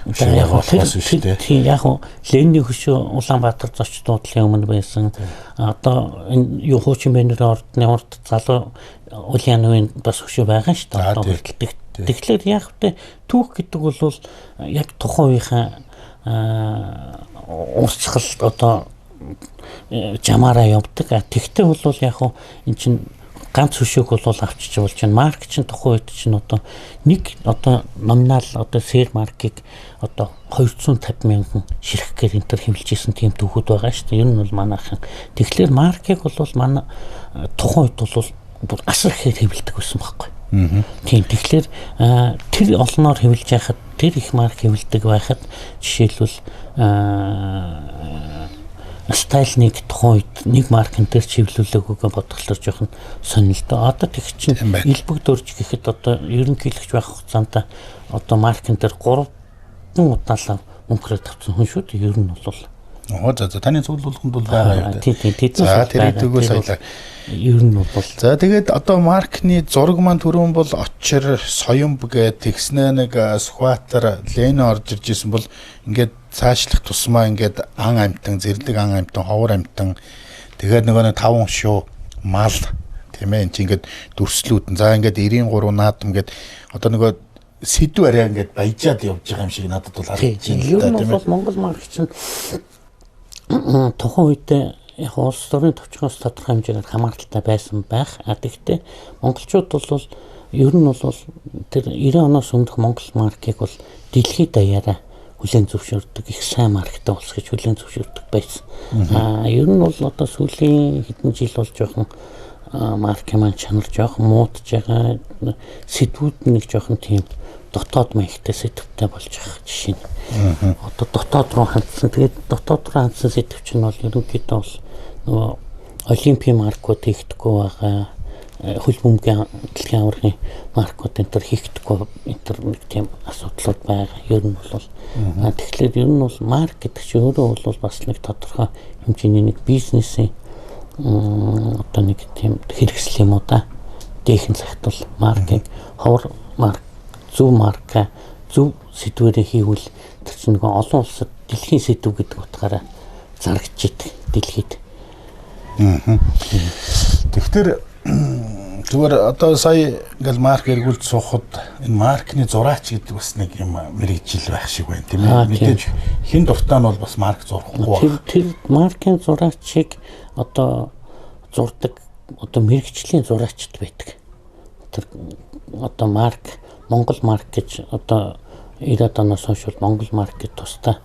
хөшөө болохоос шүү дээ. Тийм яг нь Ленины хөшөө Улаанбаатар зочд дуудлын өмнө байсан. Одоо энэ юу хуучин бэнэрийн ордны урд залуу Ульяновын бас хөшөө байгаа шүү дээ. Одоо хүртэл. Тэгэхээр яг тэ түүх гэдэг бол яг тухайн үеийнхээ урсгал одоо жамаараа явдаг. Тэгтээ бол яг эн чинь ганц хөшөөг бол авчиж болж байна. Марк чинь тухайн үед чинь одоо нэг одоо номинал одоо сэр маркийг одоо 250 мянган ширхгээр энэ төр хэмлэж исэн тийм түүхүүд байгаа шүү дээ. Ер нь бол манайхан. Тэгэхээр маркийг бол манай тухайн үед бол бүр асар ихээр хэвлэдэг байсан байхгүй. Тийм тэгэхээр тэр олноор хэвлэж яхад тэр их марк хэвлэдэг байхад жишээлбэл Сталиныг тухайн үед нэг маркн дээр чивлүүлээгүйгээ бодглохлоор жоохон сонирхолтой. Одоо тэг чинь элбэг дөрж гэхэд одоо ерөнхийлөгч байх хугацаанд одоо маркн дээр 3 удаалаа мөнгөөр тавьсан хүн шүү дээ. Ер нь бол оо за таны цуглуулганд бол байгаа юм. Тийм тийм. За тэр хэдийгөө саялаа. Ер нь бол за тэгээд одоо маркны зураг маань түрүүн бол Очир, Соёмб гээд тэгснэ нэг Сүхбаатар, Ленин орж ирж исэн бол ингээд цаашлах тусмаа ингээд ан амтан, зэрлэг ан амтан, ховор амтан тэгээд нөгөө нэг таван шуу мал тийм ээ эн чинь ингээд дүрслүүд. За ингээд 93 наадам гээд одоо нөгөө сэдв арай ингээд баяжаад явж байгаа юм шиг надад бол харагдаж байна. Ер нь бол Монгол марк чинь тухайн үед яг улс төрийн товчхоос тодорхой хэмжээгээр хамааралтай байсан байх. А тэгтээ монголчууд бол ер нь бол тэр 90 оноос өмнөх Монгол маркийг бол дэлхийд даяараа хүлээн зөвшөөрдөг их сайн марктай улс гэж хүлээн зөвшөөрдөг байсан. А ер нь бол одоо сүүлийн хэдэн жил бол жоохон маркийн маань чанар жоохон муудж байгаа. Сэдвүүд нэг жоохон тийм дотоод маягтай сэдвтэй болж байгаа жишээ нь. Одоо дотоод руу хандсан. Тэгээд дотоод руу хандсан сэдв чинь бол ерөнхийдөө бол нөгөө олимпийн маркууд хийгдэхгүй байгаа. Хөл бөмбөгийн дэлхийн аваргын маркууд энэ төр хийгдэхгүй энэ төр нэг тийм асуудлууд байгаа. Ер нь бол тэгэхээр ер нь бол марк гэдэг чинь өөрөө бол бас нэг тодорхой хэмжээний нэг бизнесийн одоо нэг тийм хэрэгсэл юм уу да. Дээхэн цагт бол маркийг ховор марк зөв марка зөв сэдвээрээ хийвэл тэр чинь нөгөө олон улсад дэлхийн сэдв гэдэг утгаараа зарагдчихэдэг дэлхийд. Тэгэхээр зүгээр одоо сая ингээл марк эргүүлж суухад энэ маркны зураач гэдэг бас нэг юм мэрэгжил байх шиг байна тийм ээ. Мэдээж хэн дуртай нь бол бас марк зурхгүй байна. Тэр маркийн зураачийг одоо зурдаг одоо мэрэгжлийн зураачд байдаг. Тэр одоо марк Монгол марк гэж одоо 90-ад оноос хойш бол Монгол марк гэж тусдаа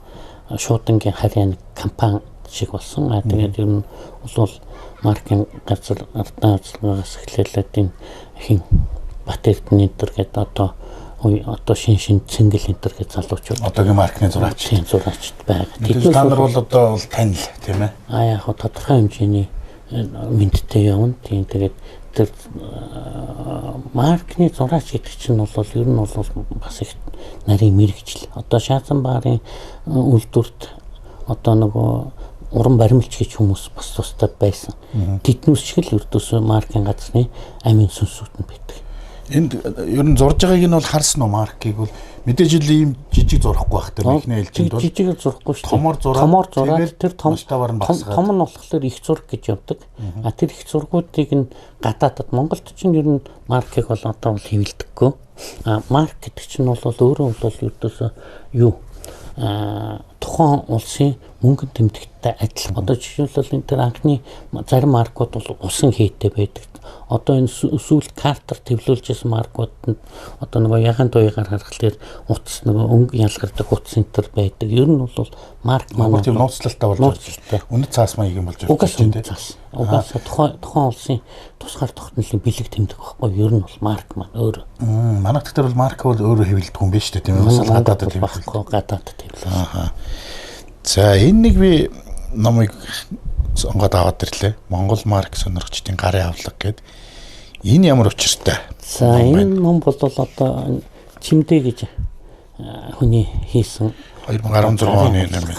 шуудангийн харьяа нэг компани шиг болсон. А тэгээд ер нь бол маркийн газар ардан ажиллагаас эхлээлээд энэ хин Бат Эрдэнэ энэ төр гэдэг одоо шин цэнгэл энэ төр гэж залуучууд одоогийн маркны зураач зураачд байгаа. Тэд та нар бол одоо бол танил тийм ээ. А яг хөө тодорхой хэмжээний мэндтэй явна. Тийм тэгээд тэр маркны зураач гэдэг чинь бол ер нь бол бас их нарийн мэрэгжил. Одоо Шаазан баарын үйлдвэрт одоо нөгөө уран баримлч гэж хүмүүс бас тустай байсан. Тэднүүс шиг л ердөөсөө маркийн газрын амийн сүнсүүд нь байдаг. Энд ер нь зурж байгааг нь бол харсан уу маркийг бол мэдээж л ийм жижиг зурахгүй байх тийм эхний ээлжинд бол жижигээр зурахгүй шүү дээ. Томор зураад тэр том том нь болохоор их зураг гэж явдаг. А тэр их зургуудыг нь гадаадад Монголд чинь ер нь маркийг бол одоо бол хэвлэдэггүй. А марк гэдэг чинь бол өөрөө бол ердөөсөө юу тухайн улсын мөнгөн тэмдэгттэй адил. Одоо жишээлбэл энэ тэр анхны зарим маркууд бол усан хийтэй байдаг. Одоо энэ сүүлд картаар төвлүүлж исэн маркууд нь одоо нөгөө ягаан туягаар харахад утас нөгөө өнгө ялгардаг утас энэ төр байдаг. Ер нь бол марк маань тийм нууцлалтай болж байна. Үнэт цаас маяг юм болж байна тийм. Угаасаа тухайн улсын тусгаар тогтнолын бэлэг тэмдэг байхгүй. Ер нь бол марк маань өөр. Манайх дээр бол марк бол өөрөө хэвлэдэг юм биш үү тийм ээ. Бас гадаадд хэвлэдэг. Гадаадд хэвлэх. Аа. За энэ нэг би номыг сонгоод аваад ирлээ. Монгол марк сонирхчдын гарын авлага гээд энэ ямар учиртай? За энэ ном бол одоо Чимдээ гэж хүний хийсэн 2016 оны ном байна.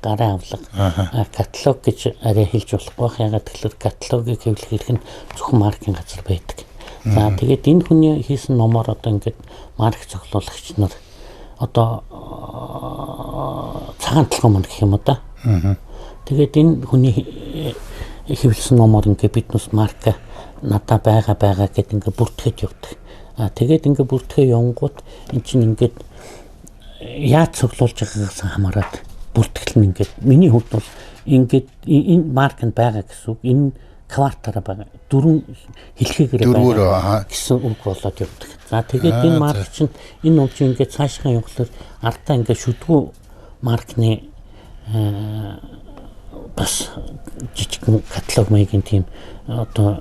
Гарын авлага. Каталог гэж арай хэлж болохгүй байх. Ягаад гэвэл каталогийг хэвлэх эрх нь зөвхөн маркийн газар байдаг. За тэгээд энэ хүний хийсэн номоор одоо ингээд марк цоглуулагч нар одоо цагаан толгой мөн гэх юм уу да. Тэгээд энэ хүний хэвлэсэн номоор ингээд биднээс марка надаа байгаа гэд ингээд бүртгэхэд явдаг. А тэгээд ингээд бүртгэхээ явангууд эн чинь ингээд яаж цуглуулж байгаагаас хамаарат бүртгэл нь ингээд миний хувьд бол ингээд энэ марк нь байгаа гэсэн үг. Энэ квартаараа байгаа. Дөрвөн хэлхийгээрээ байгаа гэсэн үг болоод явдаг. За тэгээд энэ марк чинь энэ ном чинь ингээд цаашгаа явахлаар ардаа ингээд шүдгүү маркны бас жижигхэн каталог маягийн тийм одоо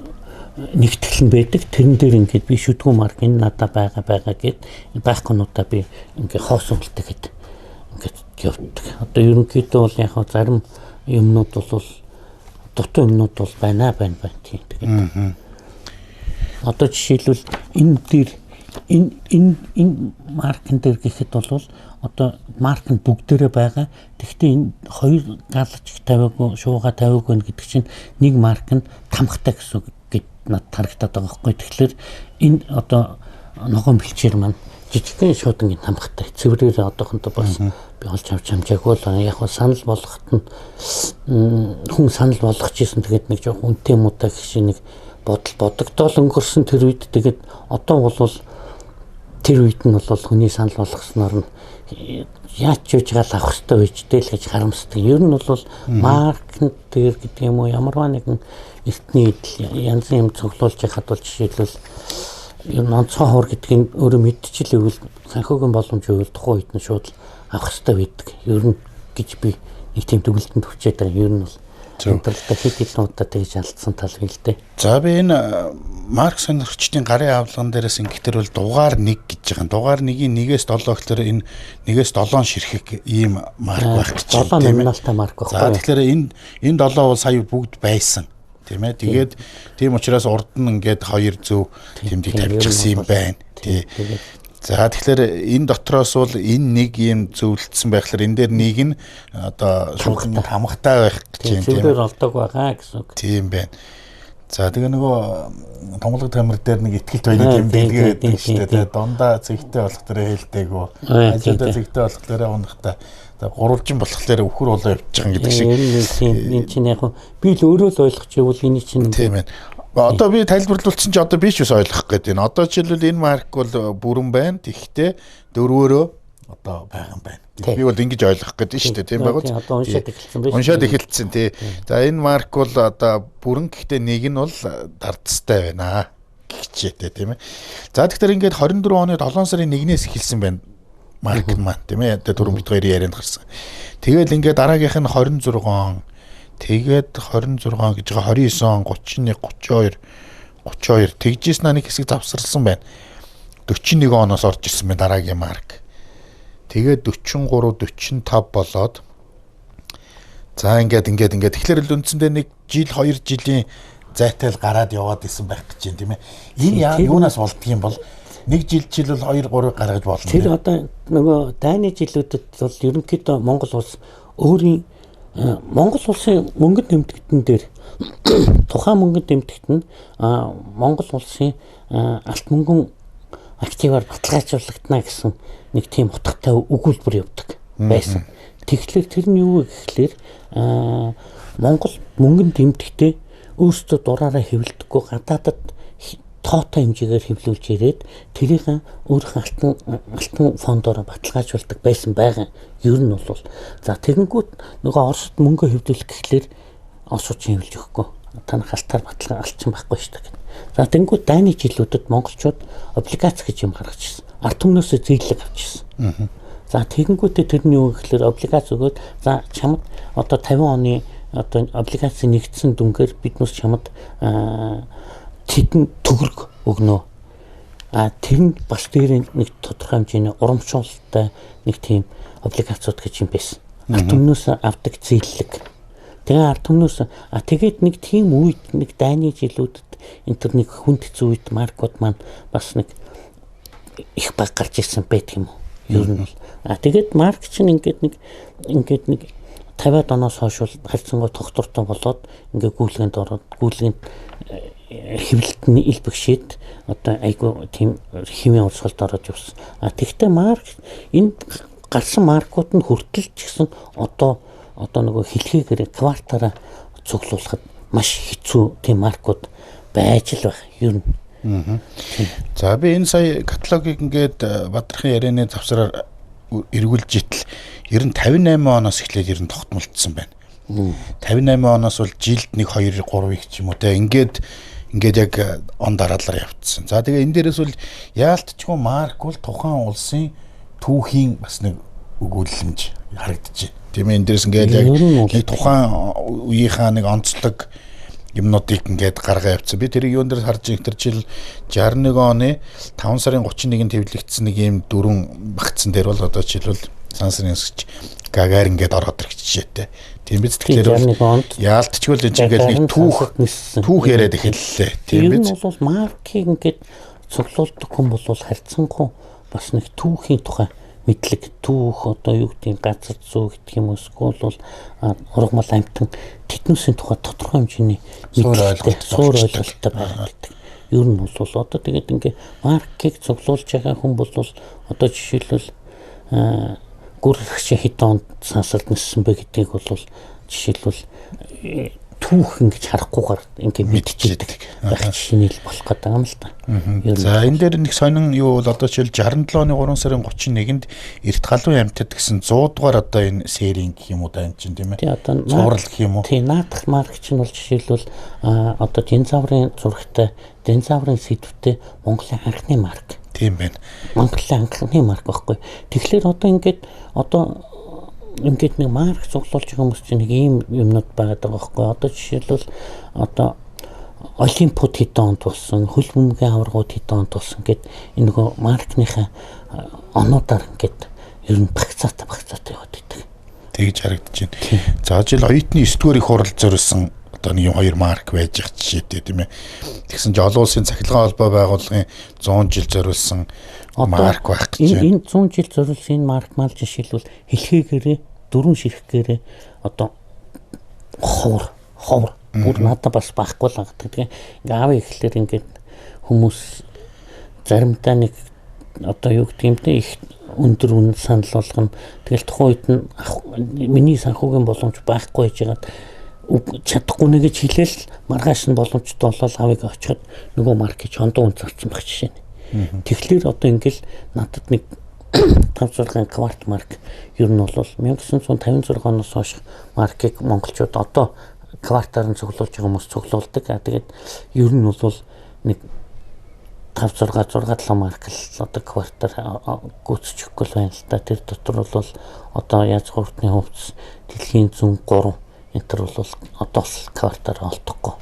нэгтгэл нь байдаг. Тэрэн дээр ингээд би шүдгүү марк энэ надаа байгаа гэд байхгүйнуудаа би ингээд хоосон үлдэхэд ингээд явдаг. Одоо ерөнхийдөө бол яг зарим юмнууд бол дутуу юмнууд бол байна тийм. Тэгээд одоо жишээлбэл энэ дээр энэ маркн дээр гэхэд бол одоо марк нь бүгдээрээ байгаа. Тэгэхдээ энэ хоёр галч тавиагүй, шууга тавиагүй гэдэг чинь нэг марк нь тамхтай гэсэн үг гэд надад харагдаад байгаа байхгүй. Тэгэхээр энэ одоо ногоон бэлчээр маань жижигхэн шуудангийн тамхтай. Цэврээр одоохондоо бас би олж авч амжаагүй л яг хөө санал болгоход нь хүн санал болгож исэн. Тэгээд нэг жоох үнэтэй муутай гэх шиг нэг бодол бодогдоол өнгөрсөн тэр үед. Тэгээд одоо бол тэр үед нь бол хүний санал болгосноор нь яаж ч үж гал авах хэрэгтэй байж дээ л гэж харамсдаг. Ер нь бол маркет дээр гэдэг юм уу ямарваа нэгэн эртний эдэл янзын юм цуглуулж яхад бол жишээлбэл ер нь онцгой хор гэдгийг өөрөө мэдчихэл ивэл санхүүгийн боломж ивэл тухайн үед нь шууд авах хэрэгтэй байдаг. Ер нь гэж би нэг тийм дүгнэлтэнд хүрчээд байгаа. Ер нь бол амьдралдаа хэд хэдэн удаа тэгж алдсан тал би л дээ. За би энэ марк сонирхчдын гарын авлаган дээрээс ингэхтэр бол дугаар 1 гэж байгаа. Дугаар 1-ийн 1-ээс 7 гэхлээр энэ 1-ээс 7 ширхэг ийм марк байх гэж байна. 7 номиналтай марк байхгүй. За тэгэхээр энэ 7 бол сая бүгд байсан. Тийм ээ. Тэгээд тийм учраас урд нь ингээд хоёр зөв тэмдэг тавьчихсан юм байна. Тий. За тэгэхээр энэ дотроос бол энэ нэг юм зөвлөлдсөн байхлаар энэ дээр нэг нь одоо шуудан хамгатай байх гэж юм тийм ээ. Зөвлөр олдог байгаа гэсэн үг. Тийм байна. За тэгээ нөгөө томлог тамир дээр нэг ихтгэлт байны тэмдэглэгээ байдаг шүү дээ. Дондаа зэгтэй болох дээр хэлдэггүй. Хажуудаа зэгтэй болох дээр унахтай. За гурвалжин болохоор өхөр болоо явж байгаа гэдэг шиг. Энэ чинь яг би л өөрөө л ойлгож ивэл энэ чинь тийм байна. Одоо би тайлбарлуулсан чи одоо би ч бас ойлгох гээд байна. Одоо жишээлбэл энэ марк бол бүрэн байна. Тэгэхдээ дөрвөөрөө одоо байгаа юм байна. Би бол ингэж ойлгох гээд шүү дээ, тийм байгаа үү? Одоо уншаад эхэлсэн байна. Уншаад эхэлсэн тий. За энэ марк бол одоо бүрэн гэхдээ нэг нь бол дардстай байна гिचээтэй тийм ээ. За тэгэхээр ингээд 24 оны 7 сарын 1-ээс эхэлсэн байна. Марк маань тийм ээ. Одоо түрүүн бид хоёрын ярианд гарсан. Тэгэл ингээд дараагийнх нь 26 он. Тэгээд 26 гэж байгаа 29 он 31 32 32 тэгжээс нэг хэсэг завсарлсан байна. 41 оноос орж ирсэн байна дараагийн марк. Тэгээд 43 45 болоод за ингээд тэгэхээр л үндсэндээ нэг жил 2 жилийн зайтай л гараад яваад исэн байх гэж байна тийм ээ. Энэ юунаас болдго юм бол нэг жил жил бол 2 3 гаргаж болно. Тэр одоо нөгөө дайны жилүүдэд бол ерөнхийдөө Монгол улс өөрийн Монгол улсын мөнгөнд нэмэгдэн дээр тухайн мөнгөнд нэмэгдэн нь Монгол улсын алт мөнгөн активаар баталгаажуулагдана гэсэн нэг тийм утгатай өгүүлбэр явдаг байсан. Тэгэхээр тэр нь юу вэ гэхлээр Монгол мөнгөнд нэмэгдэхдээ өөрсдөө дураараа хэвлэдэггүй гадаадад тоотой хэмжээгээр хэвлүүлж ирээд тэрийг өөрийнхөө алтан фондоор баталгаажуулдаг байсан байгаа. Ер нь бол за тэгэнгүүт нөгөө Оросд мөнгө хэвлүүлэх гэхлээр Оросууд хэвлэж өгөхгүй. Та нар халтаар баталгаа алчин байхгүй шүү дээ. За тэгэнгүүт дайны жилүүдэд монголчууд облигац гэж юм гаргаж ирсэн. Ард түмнөөсөө зээлэг авч ирсэн. За тэгэнгүүтээ тэр нь юу гэхлээр облигац өгөөд за чамд одоо 50 оны одоо облигац нэгдсэн дүнгээр биднээс чамд тэдэн төгрөг өгнө. А тэр нь бас дээр нэг тодорхой хэмжээний урамшуулалтай нэг тийм облигацууд гэж юм байсан. Ард түмнөөс авдаг зээлэг. Тэгээ ард түмнөөс тэгээд нэг тийм үед нэг дайны жилүүдэд энэ төр нэг хүнд хэцүү үед маркууд маань бас нэг их баг гарч ирсэн байдаг юм уу? Ер нь бол. А тэгээд марк чинь ингээд нэг 50-аад оноос хойш бол харьцангуй тогтвортой болоод ингээ гүйлгээнд ороод гүйлгээнд хэвлэлт нь ил бэгшээд одоо айгүй тийм химийн урсгалд ороод явсан. А тэгвэл марк энэ гарсан маркууд нь хүртэл ч гэсэн одоо нөгөө хэлхийгээр квартаараа цуглуулахад маш хэцүү тийм маркууд байж л байх ер нь. За би энэ сая каталогийг ингээд Бадрахын ярианы завсраар эргүүлж итл ер нь 58 оноос эхлээд ер нь тогтмолцсон байна. 58 оноос бол жилд 1 2 3 их ч юм уу те ингээд яг он дараалал явцсан. За тэгээ энэ дээрээс бол яалтчгүй марк бол тухайн улсын түүхийн бас нэг өгүүлэмж харагдаж байна. Тийм ээ энэ дээрээс ингээд яг нэг тухайн үеийнхаа нэг онцлог юмнуудыг ингээд гаргаа явцсан. Би тэрийг юун дээр харж байгаа тэр жил 61 оны 5 сарын 31-нд хэвлэгдсэн нэг ийм дөрвөн багцсан дээр бол одоо жишээлбэл сансрын өсгч Гагарин ингээд ороод ирэх жишээтэй. Тийм биз? Тэгэхээр яалтчгүй л энэ ингээд нэг түүх яриад эхэллээ. Тийм биз? Энэ бол маркийг ингээд цуглуулдаг хүн бол харьцангуй бас нэг түүхийн тухай мэдлэг, түүх одоо юу гэдгийг газар зүй гэдэг юм эсвэл бол ургамал амьтан тэднүүсийн тухай тодорхой хэмжээний мэдлэгтэй, суур ойлголттой байгаа гэдэг. Ер нь бол одоо тэгээд ингээ маркийг цуглуулж байгаа хүн бол одоо жишээлбэл гүр хэрэгч хэдэн онд сансард ниссэн бэ гэдгийг бол жишээлбэл түүх ингэж харахгүйгээр ингээ мэдчихэдэг байх жишээ нь болох гэдэг юм л да. За энэ дээр нэг сонин юу бол одоо жишээл 67 оны 3 сарын 31-нд Эрт галуун амьтад гэсэн 100 дугаар одоо энэ серийн гэх юм уу да энэ чинь тийм ээ. Цуврал гэх юм уу? Тийм, наадах марк чинь бол жишээлбэл одоо динозаврын зурагтай, динозаврын сэдвтэй Монголын анхны марк. Тийм байна. Монголын анхны марк байхгүй. Тэгэхээр одоо ингээд одоо ингээд нэг марк цуглуулж байгаа хүмүүс чинь нэг ийм юмнууд байгаад байгаа байхгүй. Одоо жишээлбэл одоо Олимпиад хэдэн онд болсон, хөл бөмбөгийн аваргууд хэдэн онд болсон гэд энэ нөгөө маркныхаа онуудаар ингээд ер нь багцаатай яваад идэг. Тэгж харагдаж байна. За жишээл оюутны 9 дугаар их хурал зориулсан одоо нэг юм хоёр марк байж ах жишээтэй тийм ээ. Тэгсэн чинь олон улсын цахилгаан холбоо байгууллагын 100 жил зориулсан марк байх гэж байна. Энэ 100 жил зориулсан энэ марк мал жишээлбэл хэлхийгээрээ дөрвөн ширхгээрээ одоо ховор бүр надад бас байхгүй л байгаа. Тэгээ ингээ аав ихлээр ингээд хүмүүс заримдаа нэг одоо юу гэдэг юм те их өндөр үн санал болгоно. Тэгэл тухайн үед нь миний санхүүгийн боломж байхгүй байжгаад чадахгүй нэ гэж хэлээл маргааш нь боломжтой болол авыг очиход нөгөө марк гэж хондоо үнц авсан байх жишээ нь. Тэгэхээр одоо ингээл надад нэг 5 6 кварт марк ер нь бол 1956 оноос хойш маркийг монголчууд одоо квартаар нь цуглуулж байгаа хүмүүс цуглуулдаг. А тэгээд ер нь бол нэг 5 6 6 7 марк л одоо квартаар гүйцэтгэхгүй л байна л да. Тэр дотор бол одоо язгууртны хувцас, дэлхийн зүүн 3 энэ төр бол одоо картаар олдохгүй.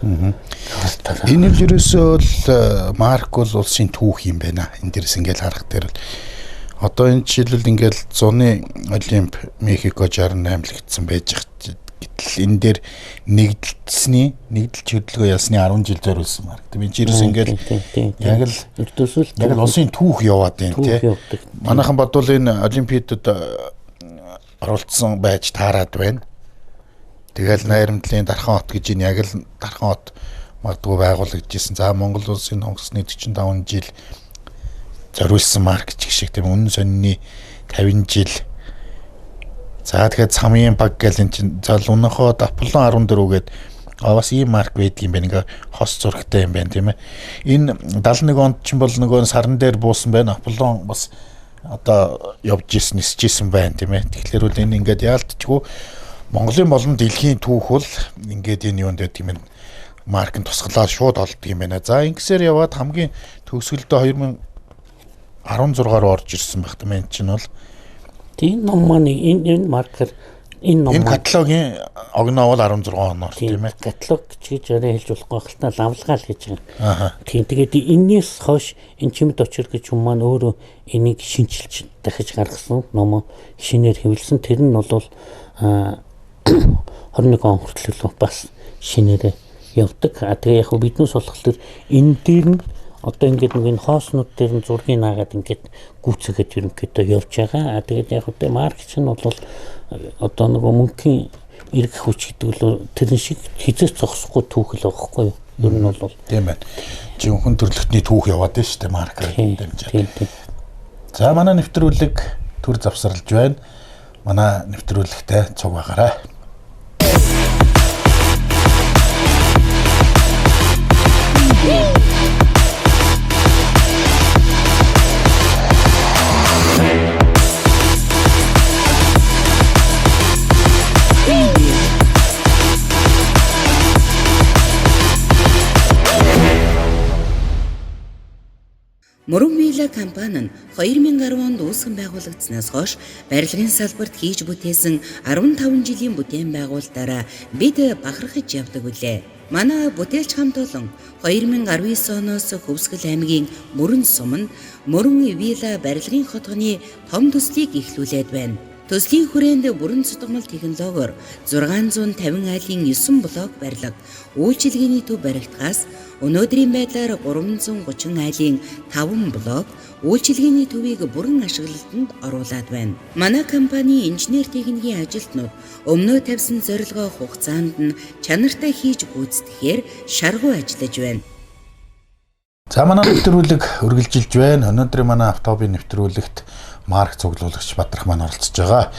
Энэ л ерөөсөө л марк бол улсын түүх юм байна. Энэ дээрс ингээл харах дээр л одоо энэ жишээлбэл ингээл зуны Олимп Мехико 68 лэгдсэн байж гэтэл энэ дээр нэгдэлцсэний нэгдэлч хөдөлгөөн ялсны 10 жил зориулсан марк. Тийм энэ ерөөс ингээл яг л яг л улсын түүх яваад байна тий. Манайхан бодвол энэ Олимпиадад оролцсон байж таарад байна. Тэгэл найрамдлын Дархан хот гэж энэ яг л Дархан хот магадгүй байгуулагдчихсэн. За Монгол улсын онгоцны 45 жил зориулсан марк ч гэх шиг тийм үнэн сонины 50 жил. За тэгэхээр цамын баг гэл эн чинь за Лунаход Аполлон 14 гээд бас ийм марк байдаг юм байна. Ингээ хос зурагтай юм байна тийм ээ. Энэ 71 онд чинь бол нөгөө саран дээр буусан байна. Аполлон бас одоо явж исэн, нисэж исэн байна тийм ээ. Тэгэхээр бол энэ ингээд яалтчгүй Монголын болон дэлхийн түүх бол ингээд энэ юунд байдаг юм бэ? Маркын тусгалаар шууд олддог юм байна. За ингэсээр яваад хамгийн төгсгөлдөө 2016 руу орж ирсэн байх тийм ээ. Энэ чинь бол тийм ном маань энэ маркер энэ ном энэ каталогийн огноо бол 16 оноор тийм ээ. Каталог гэж арай хэлж болохгүй хальтаа лавлгаа л гэж байгаа. Тийм тэгээд энэс хойш энэ чимэд очир гэж юм маань өөрөө энийг шинчилж дахиж гаргасан номоо шинээр хэвлсэн. Тэр нь бол 21 он хүртэл бас шинээрээ явдаг. А тэгээ яг биднээс болохоор энэ дээр нь одоо ингээд нэг энэ хооснууд дээр нь зургийг наагаад ингээд гүйцэхэд ерөнхийдөө явж байгаа. А тэгээд яг үгүй марк чинь бол одоо нөгөө мөнхийн эрг хүч гэдэг л тэрэн шиг хизээч зогсохгүй түүх л байхгүй юу? Ер нь бол тийм байна. Жинхэнэ төрөлхтний түүх яваад байна шүү дээ маркаар дамжаад. За манай нэвтрүүлэг төр завсарлаж байна. Манай нэвтрүүлэгтэй цуг байгаарай. Мөрөн Вилла компани нь 2010 онд үүсгэн байгуулагдсанаас хойш барилгын салбарт хийж бүтээсэн 15 жилийн бүтээн байгуулалтаараа бид бахархаж явдаг билээ. Манай бүтээлч хамт олон 2019 оноос Хөвсгөл аймгийн Мөрөн суманд Мөрөн Вилла барилгын хотгоны том төслийг эхлүүлээд байна. Төслийн хүрээнд бүрэн цутгамал технологиор 650 айлын 9 блок барилга, үйлчилгээний төв баригдахаас өнөөдрийн байдлаар 330 айлын 5 блок үйлчилгээний төвийг бүрэн ашиглалтанд оруулаад байна. Манай компани инженер техникийн ажилтнууд өмнөө тавьсан зорилгоо хугацаанд нь чанартай хийж гүйцэтгэхээр шаргуу ажиллаж байна. За манай нэвтрүүлэг үргэлжилж байна. Өнөөдрийн манай автобын нэвтрүүлэгт марк цуглуулагч Бадрах маань оролцож байгаа.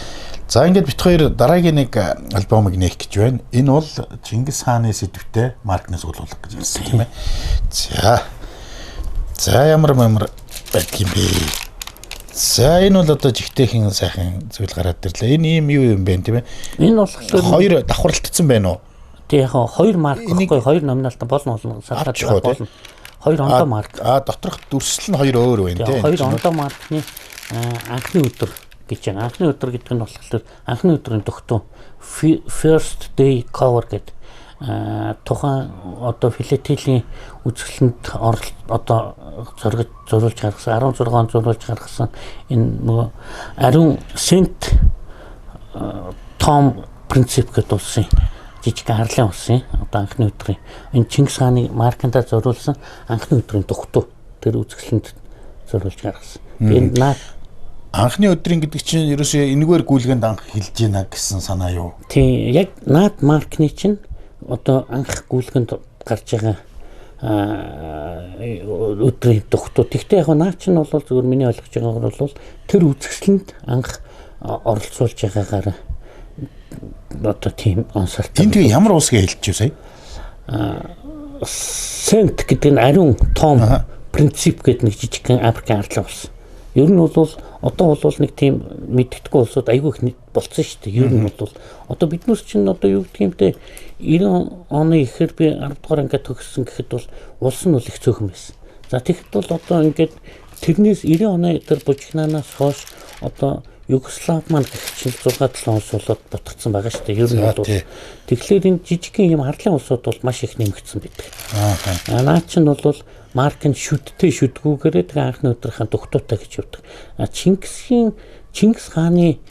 За ингээд бит хоёр дараагийн нэг альбомыг нээх гэж байна. Энэ бол Чингис хааны сэдвтэй маркны цуглуулга гэж хэлсэн тийм ээ. За. За ямар байдаг юм бэ? За энэ бол одоо жигтэйхэн сайхан зүйл гараад ирлээ. Энэ ийм юу юм бэ тийм ээ? Энэ болохоор хоёр давхарлагдсан байна уу? Тий яг хоёр марк гэхгүй хоёр номиналтай болно салгаад болно. Хоёр ондоо марк. А доторх дүрслэл нь хоёр өөр байна тийм. Хоёр ондоо маркны анхны өдөр гэж байна. Анхны өдөр гэдэг нь болохоор анхны өдрийн тогтун first day cover гэдэг тухайн одоо филателийн үзэсгэлэнд одоо зориулж гаргасан 16 он зориулж гаргасан энэ нөгөө ариун Сент Том Принцип гэдэг улсын жижиг арлын улсын одоо анхны өдрийн энэ Чингис хааны марканда зориулсан анхны өдрийн тогтун тэр үзэсгэлэнд зориулж гаргасан. Энэ наад анхны өдрийн гэдэг чинь ерөөсөө энэгээр гүйлгээнд анх хэлж гинэ гэсэн санаа юу? Тийм, яг наад маркны чинь одоо анх гүйлгээнд гарч байгаа өдрийн тогтуу. Тэгвэл яг наад чинь бол зөвхөн миний ойлгож байгаагаар бол тэр үзэсгэлэнд анх оролцуулж байгаагаар одоо тийм онцолтой. Энэ тэгээ ямар улсыг хэлж юу сая? Сент гэдэг нь ариун том Принцип гэдэг нэг жижигхэн Африкийн арлын улс. Ер нь бол одоо бол нэг тийм мэддэхгүй улсууд айгүй их болцсон шүү дээ. Ер нь бол одоо биднээс чинь одоо юу гэдэг юм бэ? 90 оны ихээр би 10 дугаар ангид төгссөн гэхэд бол улс нь бол их цөөхөн байсан. За тэгэхэд бол одоо ингээд тэрнээс 90 оны тэр бужигнаанаас хойш одоо Югослав маань гэх чинь 6-7 улс болоод бутгацсан байгаа шүү дээ. Ер нь бол тэгэхээр энэ жижигхэн юм арлын улсууд бол маш их нэмэгдсэн байдаг. Аа наа чинь бол марк нь шүдтэй шүдгүүгээрээ тэгээ анхны өдрийнхээ дугтуутай гэж явдаг. А Чингис хааны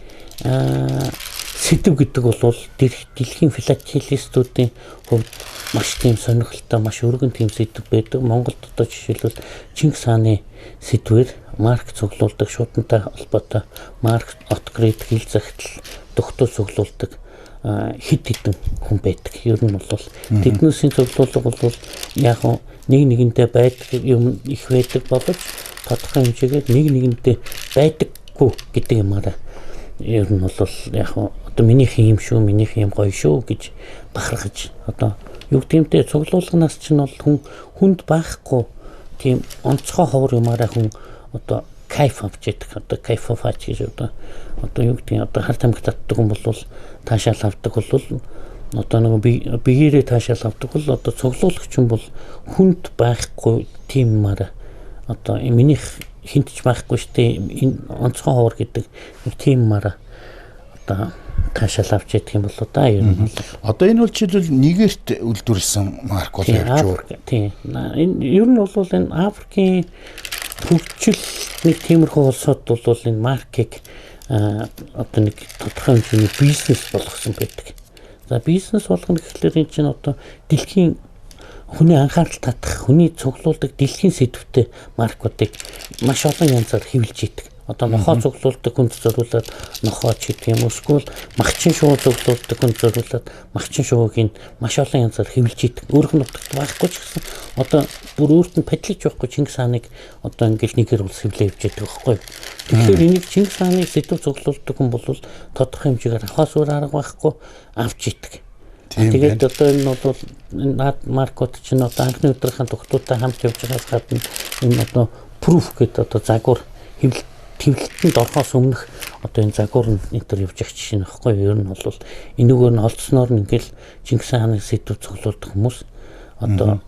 сэдэв гэдэг бол дэлхийн филателистүүдийн хувьд маш тийм сонирхолтой, маш өргөн тийм сэдэв байдаг. Монголд одоо жишээлбэл Чингис хааны сэдвээр марк цуглуулдаг, шуудантай холбоотой марк открит хил захидал догтуу цуглуулдаг хэд хэдэн хүн байдаг. Ер нь бол тэднээсийн цуглуулга бол яг нэг нэгэндээ байдаг юм их байдаг боловч тодорхой хэмжээгээр нэг нэгэндээ байдаггүй гэдэг юмараа ер нь бол яг одоо минийх юм шүү, минийх юм гоё шүү гэж бахархаж одоо юу гэмтэй цуглуулганаас чинь бол хүн хүнд байхгүй тийм онцгой ховор юмараа хүн одоо кайф авч идэх, одоо кайфовач гэж одоо юу гэдэг одоо хар тамхи татдаг хүн бол таашаал авдаг бол одоо нэг биеэрээ таашаал авдаг бол одоо цуглуулагч хүн бол хүнд байхгүй тийм юмараа одоо минийх хинт ч байхгүй штэ энэ онцгой ховор гэдэг нэг тийм юмараа одоо таашаал авч идэх юм болоо да ер нь. Одоо энэ бол жишээлбэл Нигерт үйлдвэрлэсэн марк бол явж байгаа. Тийм. Энэ ер нь бол энэ Африкийн хөгжил нэг тиймэрхүү улсууд бол энэ маркийг одоо нэг тодорхой хэмжээний бизнес болгосон байдаг. За бизнес болгоно гэхлээр энэ чинь одоо дэлхийн хүний анхаарал татах, хүний цуглуулдаг дэлхийн сэдвтэй маркуудыг маш олон янзаар хэвлэж идэг. Одоо нохоо цуглуулдаг хүнд зориулаад нохоо ч гэдэг юм эсвэл махчин шувуу цуглуулдаг хүнд зориулаад махчин шувууг нь маш олон янзаар хэвлэж идэг. Өөрөх нь нутагт байхгүй ч гэсэн одоо бүр өөрт нь падлаж байхгүй Чингис хааныг одоо ингээл нэгэр улс хэвлээ явж идэг байхгүй. Тэгэхээр энийг Чингис хааныг сэдв цуглуулдаг хүн бол тодорхой хэмжээгээр авахаас өөр арга байхгүй авч идэг. Тэгээд одоо энэ бол наад маркууд чинь одоо анхны өдрийнхээ дугтуудтай хамт явж байгаас гадна энэ одоо proof гэдэг одоо загвар хэвлэл хэвлэлтэнд орохоос өмнөх одоо энэ загвар нь энэ төр явж явах жишээ нөхгүй. Ер нь бол энүүгээр нь олдсноор нь ингээл Чингис хааныг сэдв цуглуулдаг хүмүүс одоо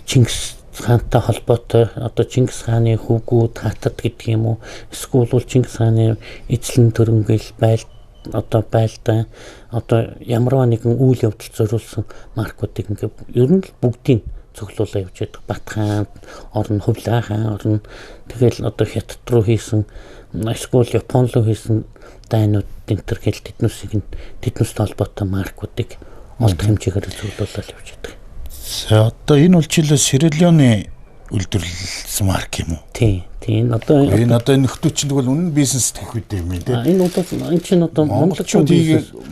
Чингис хаантай холбоотой одоо Чингис хааны хүүгүүд хатад гэдэг юм уу эсвэл бол Чингис хааны эзлэн төрөнгөл айл одоо байлдаа одоо ямарваа нэгэн үйл явдал зориулсан маркуудыг ингээ ер нь л бүгдийг цуглуулаа явж байдаг. Бат хаан орно, Хувлаа хаан орно. Тэгэл одоо Хятад руу хийсэн, эсвэл Япон руу хийсэн дайнууд энэ төр гэл тэднүүсийг нь тэднүүстэй холбоотой маркуудыг олдох хэмжээгээр цуглуулаад явж байдаг. За одоо энэ бол жишээлбэл Сьерра-Леоны үйлдвэрлэсэн марк юм уу? Тийм. Тийм. Одоо энэ одоо нөхдүүд чинь тэгвэл үнэн бизнес төхөд юм тий. Энэ одоо энэ чинь одоо монголчууд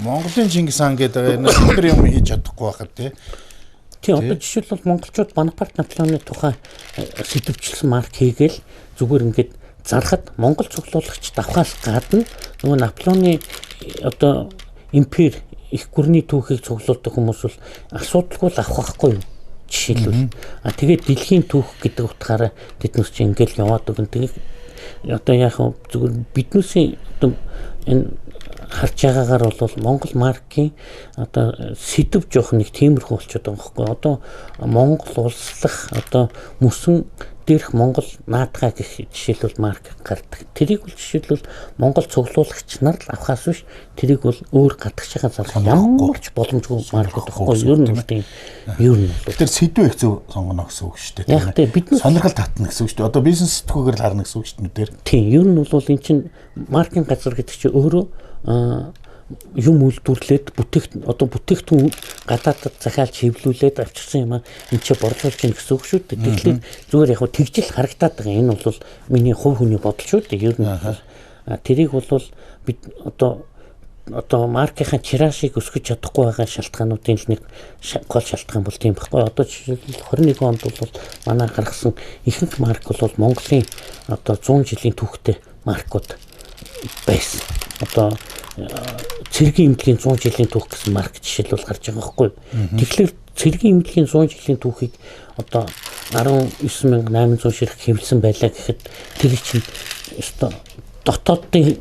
Монголын Чингис хаан гэдэг энэ тэр юм хийж чадахгүй байхад тий. Тийм одоо жишээлбэл монголчууд Бонапарт Наполеоны тухай сэдвчилсэн марк хийгээл зүгээр ингээд зархад монгол цуглуулагч давхаас гадна нөгөө Наполеоны одоо импери их гүрний түүхийг цуглуулдаг хүмүүс бол асуудалгүй л авах байхгүй юу? Жишээлбэл а тэгээд дэлхийн түүх гэдэг утгаараа тэднээс чинь ингээл яваад өгөн. Тэгээд одоо яг зүгээр биднээсийн одоо энэ харж байгаагаар бол Монгол маркийн одоо сэдв жоох нэг тиймэрхүү болчиход байгаа байхгүй. Одоо Монгол улслах одоо мөсөн дээрх Монгол наадгаа гэх жишээлбэл марк гардаг. Тэрийг бол жишээлбэл Монгол цуглуулагч нар л авахаас биш тэрийг бол өөр гадагшаа зарах ямар ч боломжгүй марк байхгүй. Ер нь тийм ер нь бол тэр сэдв их зөв сонгоно гэсэн үг шүү дээ. Яг тийм бид сонирхол татна гэсэн үг шүү дээ. Одоо бизнес сэтгүүгээр л харна гэсэн үг шүү дээ мэдэр. Тийм ер нь бол эн чинь маркийн газар гэдэг чинь өөрөө юм үйлдвэрлээд бүтээгдэхүүн гадаадд захиалж хэвлүүлээд авчирсан юм аа энэ чи борлуулж гин гэсэн үг шүү дээ. Тэгэхээр зүгээр яг тэгжил харагдаад байгаа. Энэ бол миний хувь хүний бодол шүү дээ. Ер нь тэрийг бол бид одоо маркийнхаа тиражийг өсгөж чадахгүй байгаа шалтгаануудын л нэг гол шалтгаан бол тийм байхгүй. Одоо жишээлбэл 21 онд бол манай гаргасан ихэнх марк бол Монголын одоо 100 жилийн түүхтэй маркууд байсан. Одоо цэргийн эмнэлгийн 100 жилийн түүх гэсэн марк жишээлбэл гарч байгаа байхгүй. Тэгэхээр цэргийн эмнэлгийн 100 жилийн түүхийг одоо 19800 ширхэг хэвлсэн байлаа гэхэд тэр чинь өстой дотоодын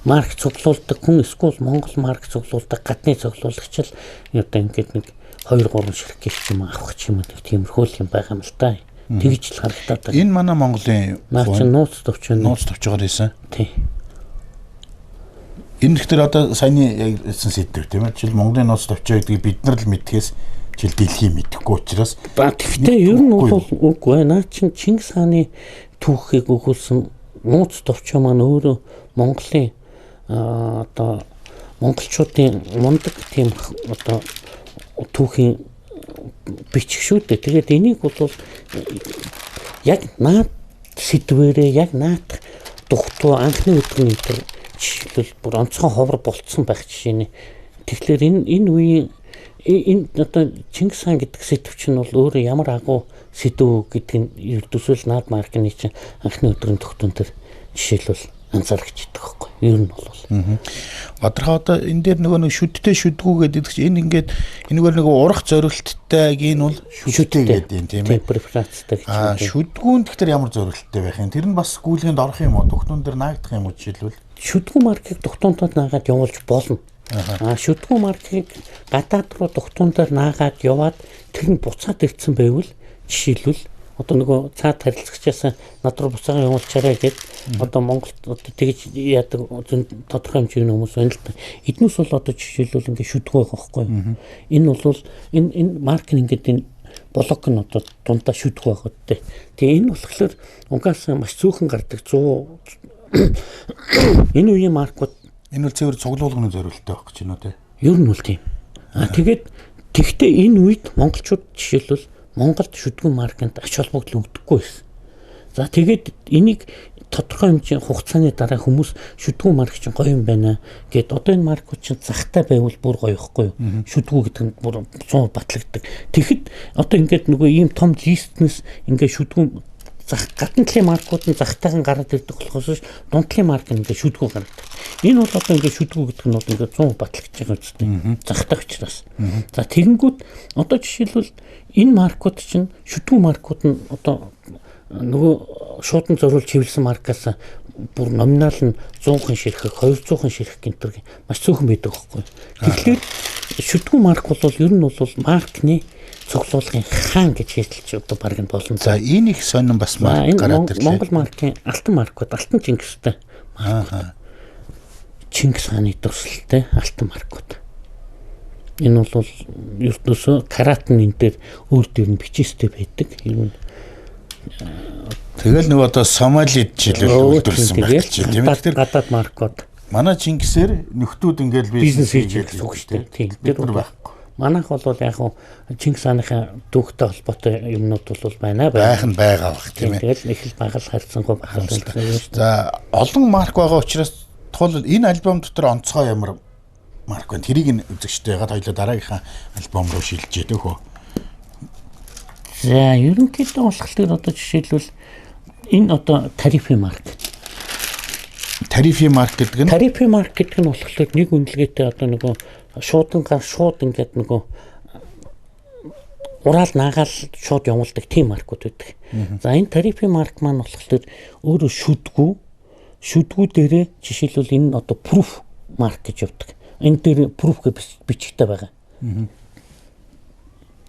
марк цуглуулдаг хүн эсвэл Монгол марк цуглуулдаг гадны цуглуулагч л одоо ингээд нэг 2 3 ширхэг гэх юм авах ч юм уу тиймэрхүү л юм байгаа юм л та. Тэгж л харагдаад байна. Энэ манай Монголын наа чинь нууц товч нууц товчоор хийсэн. Тийм. Энэ ихтер одоо саяны яг хэлсэн сэдв тийм ээ. Жишээл Монголын нууц товчоо гэдгийг бид нар л мэдхээс жишээл дэлхий мэдэхгүй учраас. Тэгэхдээ ер нь бол үгүй. Наа чин Чингис хааны түүхийг өгүүлсэн нууц товчоо маань өөрөө Монголын одоо монголчуудын мундаг тийм одоо түүхийн бичих шүү дээ. Тэгээд энийг бол яг наад сэдвэрээ яг наадах дугтуу анхны өдрийн энэ жишээлбэл бүр онцгой ховор болцсон байх жишээний. Тэгэхээр энэ үеийн энэ одоо Чингис хаан гэдэг сэдв чинь бол өөрөө ямар агуу сэдв гэдэг нь ердөөсөө л наад маркны чинь анхны өдрийн тогтун дээр жишээлбэл анзаарч идэг байхгүй. Ер нь бол. Бадархаа одоо энэ дээр нөгөө нэг шүдтэй шүдгүү гэдэг чинь энэ ингээд энэгээр нөгөө урах зориулттай гийн бол шүдтэй гэдэг юм тийм ээ. Преференцтэй гэж. Аа шүдгүүн тэгэхээр ямар зориулттай байх юм? Тэр нь бас гүйлгээнд орох юм уу? Дугтун дээр наагдах юм уу жишээлбэл? Шүдгүү маркийг дугтунтад наагаад явуулж болно. Аа шүдгүү маркийг гадаад руу дугтун дээр наагаад яваад тэр нь буцаад ирсэн байвал жишээлбэл одоо нөгөө цаад харилцагчаас над руу буцаагаа явуулчаарай гэд одоо Монголд одоо тэгж яадаг тодорхой хэмжээний хүмүүс байна л да. Эднээс бол одоо жишээлбэл ингээд шүдгүү байгаа байхгүй юу? Энэ бол энэ марк нь ингээд энэ блок нь одоо дундаа шүдгүү байгаа гэдэг. Тэгээ энэ болохоор угаасаа маш цөөхөн гардаг 100 энэ үеийн маркууд энэ бол цэвэр цуглуулгын зориулттай байх гэж байна уу те? Ер нь бол тийм. А тэгээд тэгтээ энэ үед монголчууд жишээлбэл Монголд шүдгүү марканд ач холбогдол өгдөггүй байсан. За тэгээд энийг тодорхой хэмжээний хугацааны дараа хүмүүс шүдгүү марк чинь гоё юм байна гэд одоо энэ маркууд чинь захтай байвал бүр гоё ихгүй юу? Шүдгүү гэдэг нь бүр 100 батлагддаг. Тэгэхэд одоо ингээд нөгөө ийм том листнес ингээд шүдгүү зах гадна талын маркууд нь захтайхан гараад ирдэг болохоос дунд талын марк нь ингээд шүдгүү гаргадаг. Энэ бол одоо ингээд шүдгүү гэдэг нь бол ингээд 100 батлагдж байгаа үстэй. Захтай учраас. За тэгэнгүүт одоо жишээлбэл энэ маркууд чинь шүдгүү маркууд нь одоо нөгөө шуудан зориулж хэвлсэн маркаас бүр номинал нь 100-ын ширхэг, 200-ын ширхэг гэнтэр маш цөөхөн байдаг байхгүй. Тэгэхээр шүдгүү марк бол ер нь бол маркны цуглуулгын хаан гэж хэлж одоо баг нь болно. За энэ их сонин бас марк гараад ирлээ. Монгол маркийн алтан маркууд, алтан Чингистэй маркууд. Чингис хааны дурсалтай алтан маркууд. Энэ бол ертөнцөө карат нь энэ дээр өөр дээр нь бичээстэй байдаг. Ер нь тэгэл нөгөө одоо Сомалид жишээлбэл үйлдвэрлэсэн байх гэж тийм ээ. Тэгэхээр гадаад маркууд. Манай Чингисээр нөхдүүд ингээл бизнес хийж гэсэн үг шүү дээ. Тийм. Тэр байхгүй. Манайх бол яг хуу Чингис хааныхаа дүүхтэй холбоотой юмнууд бол байна. Байх нь байгаа бах тийм ээ. Тэгэл их л багал харьцангуй багал. За олон марк байгаа учраас тул энэ альбом дотор онцгой ямар марк байна. Тэрийг нь үзэгчтэй ягаад хоёлоо дараагийнхаа альбом руу шилжээ төхөө. За ерөнхийдөө болохоор одоо жишээлбэл энэ одоо тарифын марк. Тарифын марк гэдэг нь тарифын марк гэдэг нь болохоор нэг үнэлгээтэй одоо нөгөө шуудангаар шууд ингээд нөгөө ураал наагаал шууд явуулдаг тийм маркууд байдаг. За энэ тарифын марк маань болохоор өөрөө шүдгүү шүдгүү дээрээ жишээлбэл энэ одоо proof марк гэж явдаг. Энэ дээр proof гэж бичгтэй байгаа.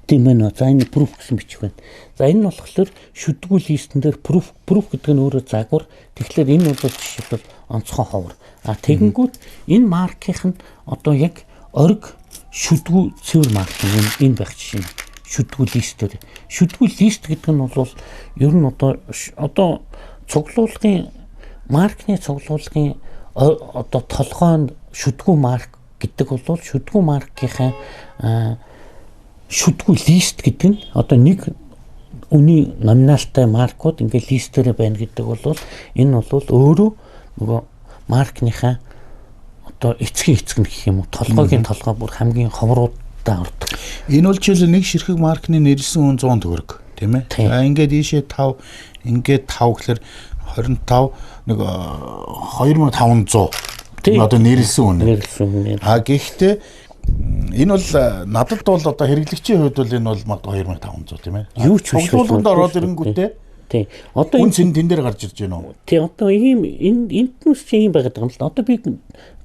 Тийм ээ. За энэ proof гэсэн бичих байна. За энэ нь болохоор шүдгүү листэн дээр proof гэдэг нь өөрөө загвар. Тэгэхээр энэ бол жишээлбэл онцгой ховор. А тэгэнгүүт энэ маркийнх нь одоо яг орг шүдгүү цэвэр марк энэ байх жишээ нь. Шүдгүү лист дээр. Шүдгүү лист гэдэг нь бол ер нь одоо цуглуулгын маркны цуглуулгын одоо толгойн шүдгүү марк гэдэг бол шүдгүү маркийнхаа шүдгүү лист гэдэг нь одоо нэг үний номиналтай маркууд ингээд листээрээ байна гэдэг бол энэ бол өөрөө нөгөө маркныхаа одоо эцгийн эцэг нь гэх юм уу толгойн толгой бүр хамгийн ховруудаа ордог. Энэ бол жишээл нэг ширхэг маркны нэрлсэн үн 100 төгрөг тийм ээ. За ингээд ийшээ 5 ингээд 5 гэхэлэр 25 нэг 2500 одоо нэрлсэн үн. Нэрлсэн үн. А гэхдээ энэ бол надад бол одоо хэрэглэгчийн хувьд бол энэ бол магадгүй 2500 тийм ээ. Юу ч биш. Цуглуулганд ороод ирэнгүүтээ тий. Одоо энэ цэн тэн дээр гарч ирж байна уу? Тий, одоо ийм энэ энднээс чи ийм байгаад байгаа юм л да. Одоо би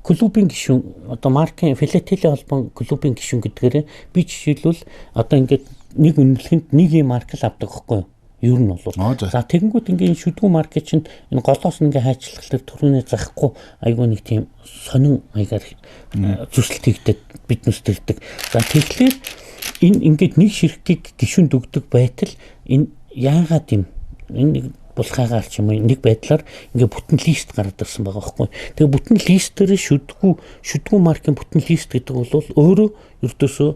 клубын гишүүн одоо маркийн филателийн холбоон клубын гишүүн гэдгээрээ би жишээлбэл одоо ингээд нэг үнэлгэнд нэг ийм марк л авдаг байхгүй юу? Ер нь бол за тэгэнгүүт ингээ энэ шүдгүү марк чинь энэ голоос ингээ хайчлахлаар түрүүнээ захгүй айгүй нэг тийм сонин маягаар зүсэлт хийгдээд биднээс төрдөг. За тэгэхээр энэ ингээд нэг ширхгийг гишүүнд өгдөг байтал энэ яагаад юм энэ нэг булхаагаар ч юм уу нэг байдлаар ингээ бүтэн лист гараад ирсэн байгаа байхгүй. Тэгээ бүтэн листээр шүдгүү маркийн бүтэн лист гэдэг бол өөрөө ердөөсөө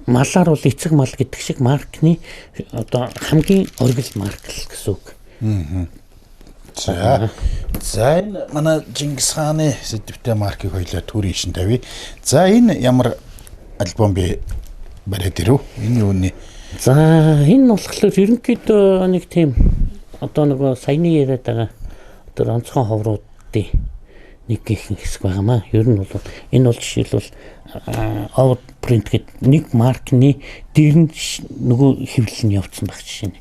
малаар бол эцэг мал гэдэг шиг маркны одоо хамгийн оргил марк л гэсэн үг. За. За энэ манай Чингис хааны сэдвтэй маркийг хоёлаа төрийн шин тавья. За энэ ямар альбом бэ бариад ирв? Энэ юуны? За энэ болохоор ерөнхийдөө нэг тийм одоо нөгөө саяны яриад байгаа одоо онцгой ховруудын нэг гинхэн хэсэг байгаамаа. Ер нь бол энэ бол жишээлбэл overprint гэдэг нэг маркны дээр нь нөгөө хэвлэл нь явцсан байх жишээ нь.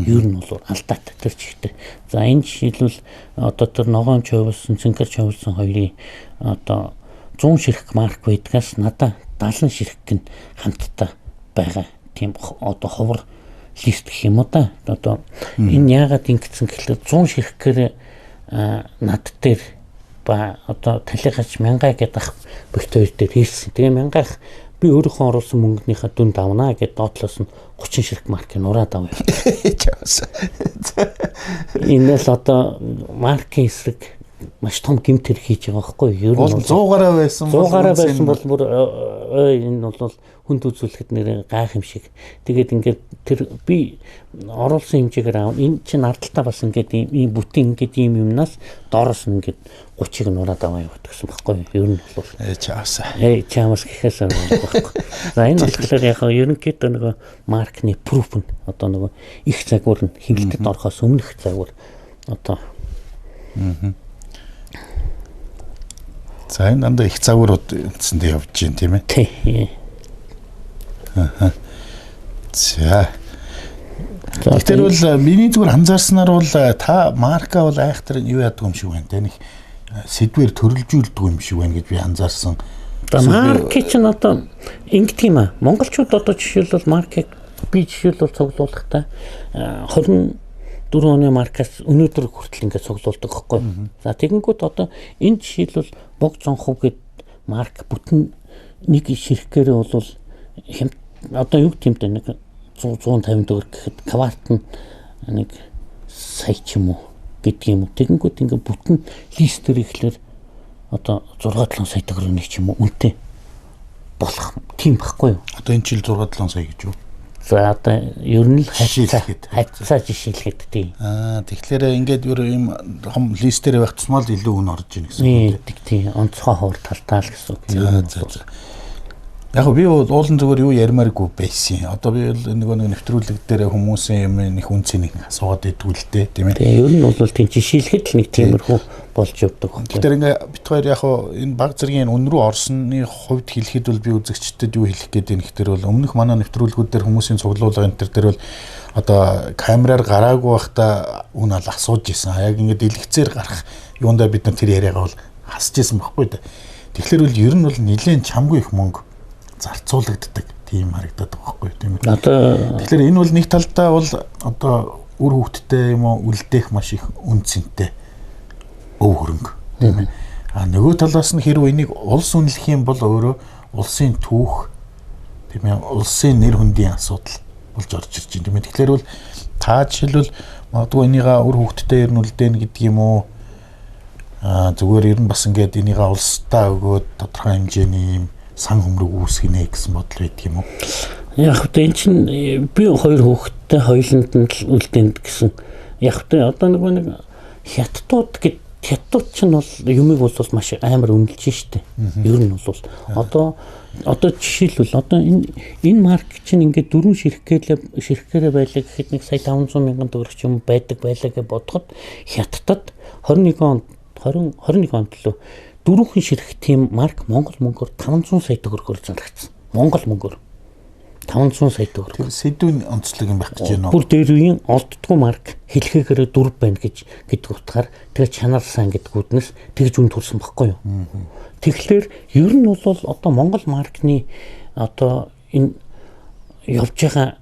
Ер нь бол алдаатай тэр чигтээ. За энэ жишээлбэл одоо тэр ногоон чойволсон, цэнхэр чойволсон хоёрын одоо 100 ширхэг марк байдгаас надаа 70 ширхэг нь хамтдаа байгаа. Тийм одоо ховор лист гэх юм уу да. Одоо энэ яагаад ингэсэн гэхлээр 100 ширхгээр над дээр ба одоо талихач мянга гэдэг ах бэгт хоёр дээр хийсэн. Тэгээ мянгаах би өөрийнхөө оруулсан мөнгөнийхөө дүнд авнаа гэд доотлоос нь 30 ширхэг маркийг нураад авъя. Энэ л одоо маркийн эсрэг маш том гэмт хэрэг хийж байгаа байхгүй юу? Ер нь 100 гаруй байсан бол 100 гаруй байсан бол бүр энэ бол хүнд үзүүлэхэд нэр гайх юм шиг. Тэгээд ингээд тэр би оруулсан хэмжээгээр аав. Энэ чинь ардталтаа бас ингээд ийм бүтэн ингээд ийм юмнаас доороос нь ингээд 30-ыг нураад аваа яваад гэсэн байхгүй юу? Ер нь бол чаавас. Чаавас гэхээс байхгүй. За энэ болохоор яг ерөнхийдөө нөгөө маркны пруф нь одоо нөгөө их загвар нь хэвлэлтэд орохоос өмнөх загвар одоо. За энэ дандаа их загварууд үндсэндээ явж байна тийм ээ. Тий. За. Тэгэхээр бол миний зүгээр анзаарснаар бол та марка бол айхтар юу яадаг юм шиг байна те нэг сэдвэр төрөлжүүлдэг юм шиг байна гэж би анзаарсан. За марк чинь одоо ингэдэг юм аа. Монголчууд одоо жишээлбэл маркийг би жишээлбэл цуглуулахдаа 24 оны маркаас өнөөдөр хүртэл ингээд цуглуулдаг байхгүй. За тэгэнгүүт одоо энэ жишээлбэл бог зонхов гэд марк бүтэн нэг ширхгээрээ бол одоо юу гэмтэй нэг 150 төгрөг гэхэд кварт нь нэг сая ч юм уу гэдэг юм уу. Тэгэнгүүт ингээд бүтэн листээр ихлээр одоо 6-7 сая төгрөг ч юм уу үнэтэй болох тийм байхгүй юу? Одоо энэ жил 6-7 сая гэж юу? За одоо ер нь л хавцаа жишээлхэд тийм. Тэгэхээр ингээд ер юм том листээр байх тусмаа л илүү үн орж ийн гэсэн үг тийм. Онцгой ховор талтай л гэсэн үг. За. Яг би бол уулын зүгээр юу ярмааргүй байсан. Одоо би бол нөгөө нэг нэвтрүүлэг дээр хүмүүсийн юм нэг үн цэнийг асууад идэггүй л дээ, тийм ээ. Тийм, ер нь бол тийм жишээлхэд л нэг тиймэрхүү болж явдаг. Тэгэхээр ингээ бит хоёр яг энэ баг зэргийн үн рүү орсны хувьд хэлэхэд бол би үзэгчдэд юу хэлэх гээд байна гэхээр бол өмнөх манай нэвтрүүлгүүд дээр хүмүүсийн цуглуулга энэ төр дээр бол одоо камераар гараагүй байхдаа үн ал асууж исэн. Яг ингээ дэлгэцээр гарах юундаа бид нар тэр яриагаа бол хасж исэн байхгүй дээ. Тэгэхээр бол ер нь бол нэлээд чамгүй их мөнгө зарцуулагддаг тийм харагдаад байгаа байхгүй тийм ээ. Одоо тэгэхээр энэ бол нэг талдаа бол одоо үр хөвгттэй юм уу үлдээх маш их үн цэнтэй өв хөрөнгө тийм ээ. А нөгөө талаас нь хэрвээ энийг улс үнэлэх юм бол өөрөө улсын түүх тийм ээ улсын нэр хүндийн асуудал болж орж ирж байна тийм ээ. Тэгэхээр бол та жишээлбэл магадгүй энийга үр хөвгттэй ер нь үлдээнэ гэдэг юм уу а зүгээр ер нь бас ингээд энийга улсдаа өгөөд тодорхой хэмжээний юм сан хөмрөг үүсгэнэ гэсэн бодол байдаг юм уу? Яг хөтэ эн чинь би хоёр хүүхэдтэй хоёуланд нь л үлдээнэ гэсэн. Яг хөтэ одоо нөгөө нэг хятадууд гэд хятадууд чинь бол юмыг бол маш амар үнэлж штэ. Ер нь бол одоо жишээлбэл одоо энэ марк чинь ингээд дөрвөн ширхгээрээ байлаа гэхэд нэг сая 500 мянган төгрөг ч юм байдаг байлаа гэж бодоход хятадд 21 он 21 онд лөө дөрвөн ширхэг тийм марк Монгол мөнгөөр 500 сая төгрөгөөр зарлагдсан. Монгол мөнгөөр 500 сая төгрөг. Тэр сэдвийн онцлог юм байх гэж байна уу? Бүр дээр үеийн олддгүй марк хэлхээгээр дөрв байна гэж гэдэг утгаар тэр чанар сан гэдэг үднэс тэгж үн төрсэн баггүй юу? Тэгэхээр ер нь бол одоо Монгол маркны одоо энэ явж байгаа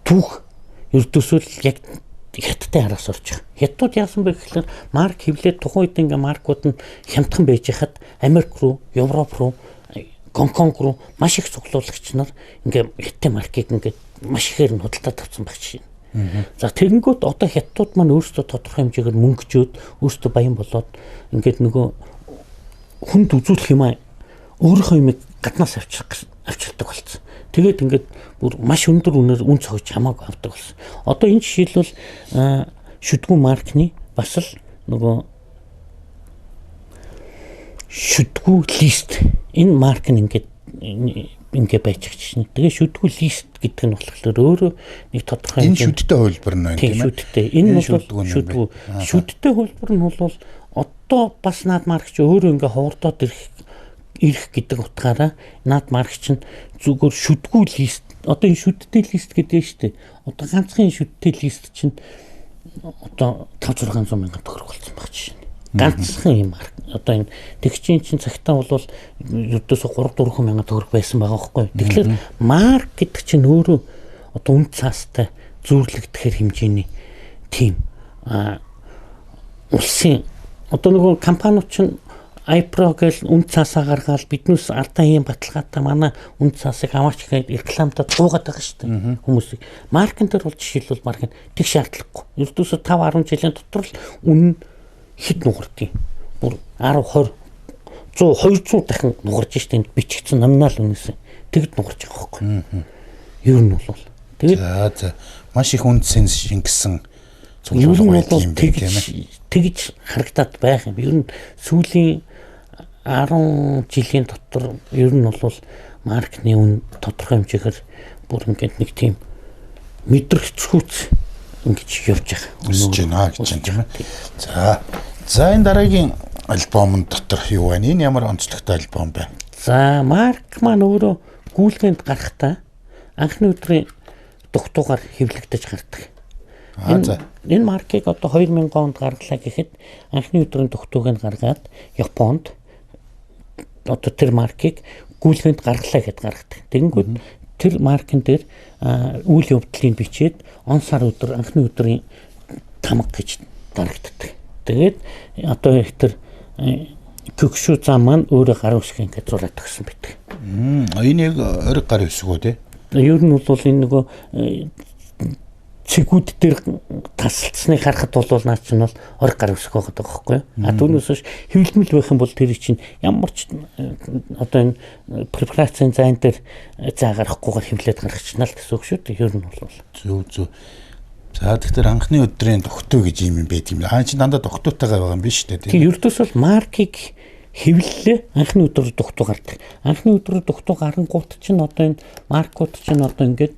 түүх ердөөсөө л яг хятадын араас орж байгаа. Хятадууд яасан бэ гэхлээр марк хэвлээд тухайн үед ингээ маркууд нь хямдхан байж хахад Америк руу, Европ руу, Гонконг руу маш их цуглуулагч нар ингээ хятадын маркийг ингээ маш ихээр нь худалдаад авсан байх жишээ. За тэгэнгүүт одоо хятадууд маань өөрсдөө тодорхой хэмжээгээр мөнгөжөөд өөрсдөө баян болоод ингээд нөгөө хүнд үзүүлэх юм аа өөрийнхөө юмыг гаднаас авчирдаг болсон. Тэгээд ингээд бүр маш өндөр үнээр үн цогж хамаагүй авдаг болсон. Одоо энэ жишээлбэл шүдгүү маркны бас л нөгөө шүдгүү лист энэ марк нь ингээд ингээ байж байгаа чинь. Тэгээ шүдгүү лист гэдэг нь болохоор өөрөө нэг тодорхой энэ шүдтэй хувилбар нь байна тийм ээ. Шүдтэй. Энэ бол шүдгүү. Шүдтэй хувилбар нь бол одоо бас наад марк чи өөрөө ингээ ховордоод ирэх гэдэг утгаараа наад марк чинь зүгээр шүдгүү лист одоо энэ шүдтэй лист гэдэг нь шүү дээ. Одоо ганцхан шүдтэй лист чинь одоо 5 600 мянган төгрөг болсон баг жишээ. Ганцхан юм марк. Одоо энэ тэгчийн чинь цагтаа бол ердөөсөө 3 4 мянган төгрөг байсан байгаа байхгүй. Тэгэхээр марк гэдэг чинь өөрөө одоо үн цаастай зүүрлэгдэхэр хэмжээний тийм улсын одоо нөгөө компаниуд чинь iPro гэл үн цаасаа гаргаал биднээс ардаа ийм баталгаатай манай үн цаасыг аваач гэж рекламдад дуугаад байгаа шүү дээ хүмүүсийг. Маркетинг дээр бол жишээлбэл маркетинг тэг шаардлагагүй. Ердөөсөө 5 10 жилийн дотор л үн хэд нугардгийг. Бүр 10 20 100 200 дахин нугарж штэ энд бичигдсэн номинал үнээс тэгд нугарч байгаа байхгүй. Ер нь бол тэгээд за маш их үн цэн шингэсэн цуглуулга байдаг юм байна тийм ээ. Тэгж харагдаад байх юм. Ер нь сүүлийн 10 жилийн дотор ер нь бол маркны үн тодорхой хэмжээгээр бүр ингээд нэг тийм мэдрэгцгүүц ингэж явж байгаа. Өсөж байна гэж байна тийм ээ. За. За энэ дараагийн альбомын дотор юу байна? Энэ ямар онцлогтой альбом бэ? За марк маань өөрөө гүйлгээнд гарахдаа анхны өдрийн дугтуугаар хэвлэгдэж гардаг. Энэ маркийг одоо 2000 онд гаргалаа гэхэд анхны өдрийн дугтууг нь гаргаад Японд одоо тэр маркийг гүйлгээнд гаргалаа гэд гаргадаг. Тэгэнгүүт тэр маркн дээр үйл явдлыг бичээд он сар өдөр анхны өдрийн тамга гэж дарагддаг. Тэгээд одоо их тэр көгшүү зам маань өөрөө гар үсэг ингээд зураад өгсөн байдаг. Энэ яг ориг гар үсэг үү те? Ер нь бол энэ нөгөө цэгүүд дээр тасалдсныг харахад бол наа чинь бол ориг гар үсэг байгаа байхгүй юу? А түүнээс хойш хэвлэмэл байх юм бол тэр чинь ямар ч одоо энэ препарацийн зайн дээр заа гарахгүйгээр хэвлээд гаргачихна л гэсэн үг шүү дээ. Ер нь бол зөв. За тэгэхээр анхны өдрийн дугтуу гэж юм байт юм. Аа чи дандаа дугтуутайгаа байгаа юм биш үү? Тийм ердөөс бол маркийг хэвлэлээ анхны өдөр дугтуу гардаг. Анхны өдөр дугтуу гарангуут чинь одоо энэ маркууд чинь одоо ингээд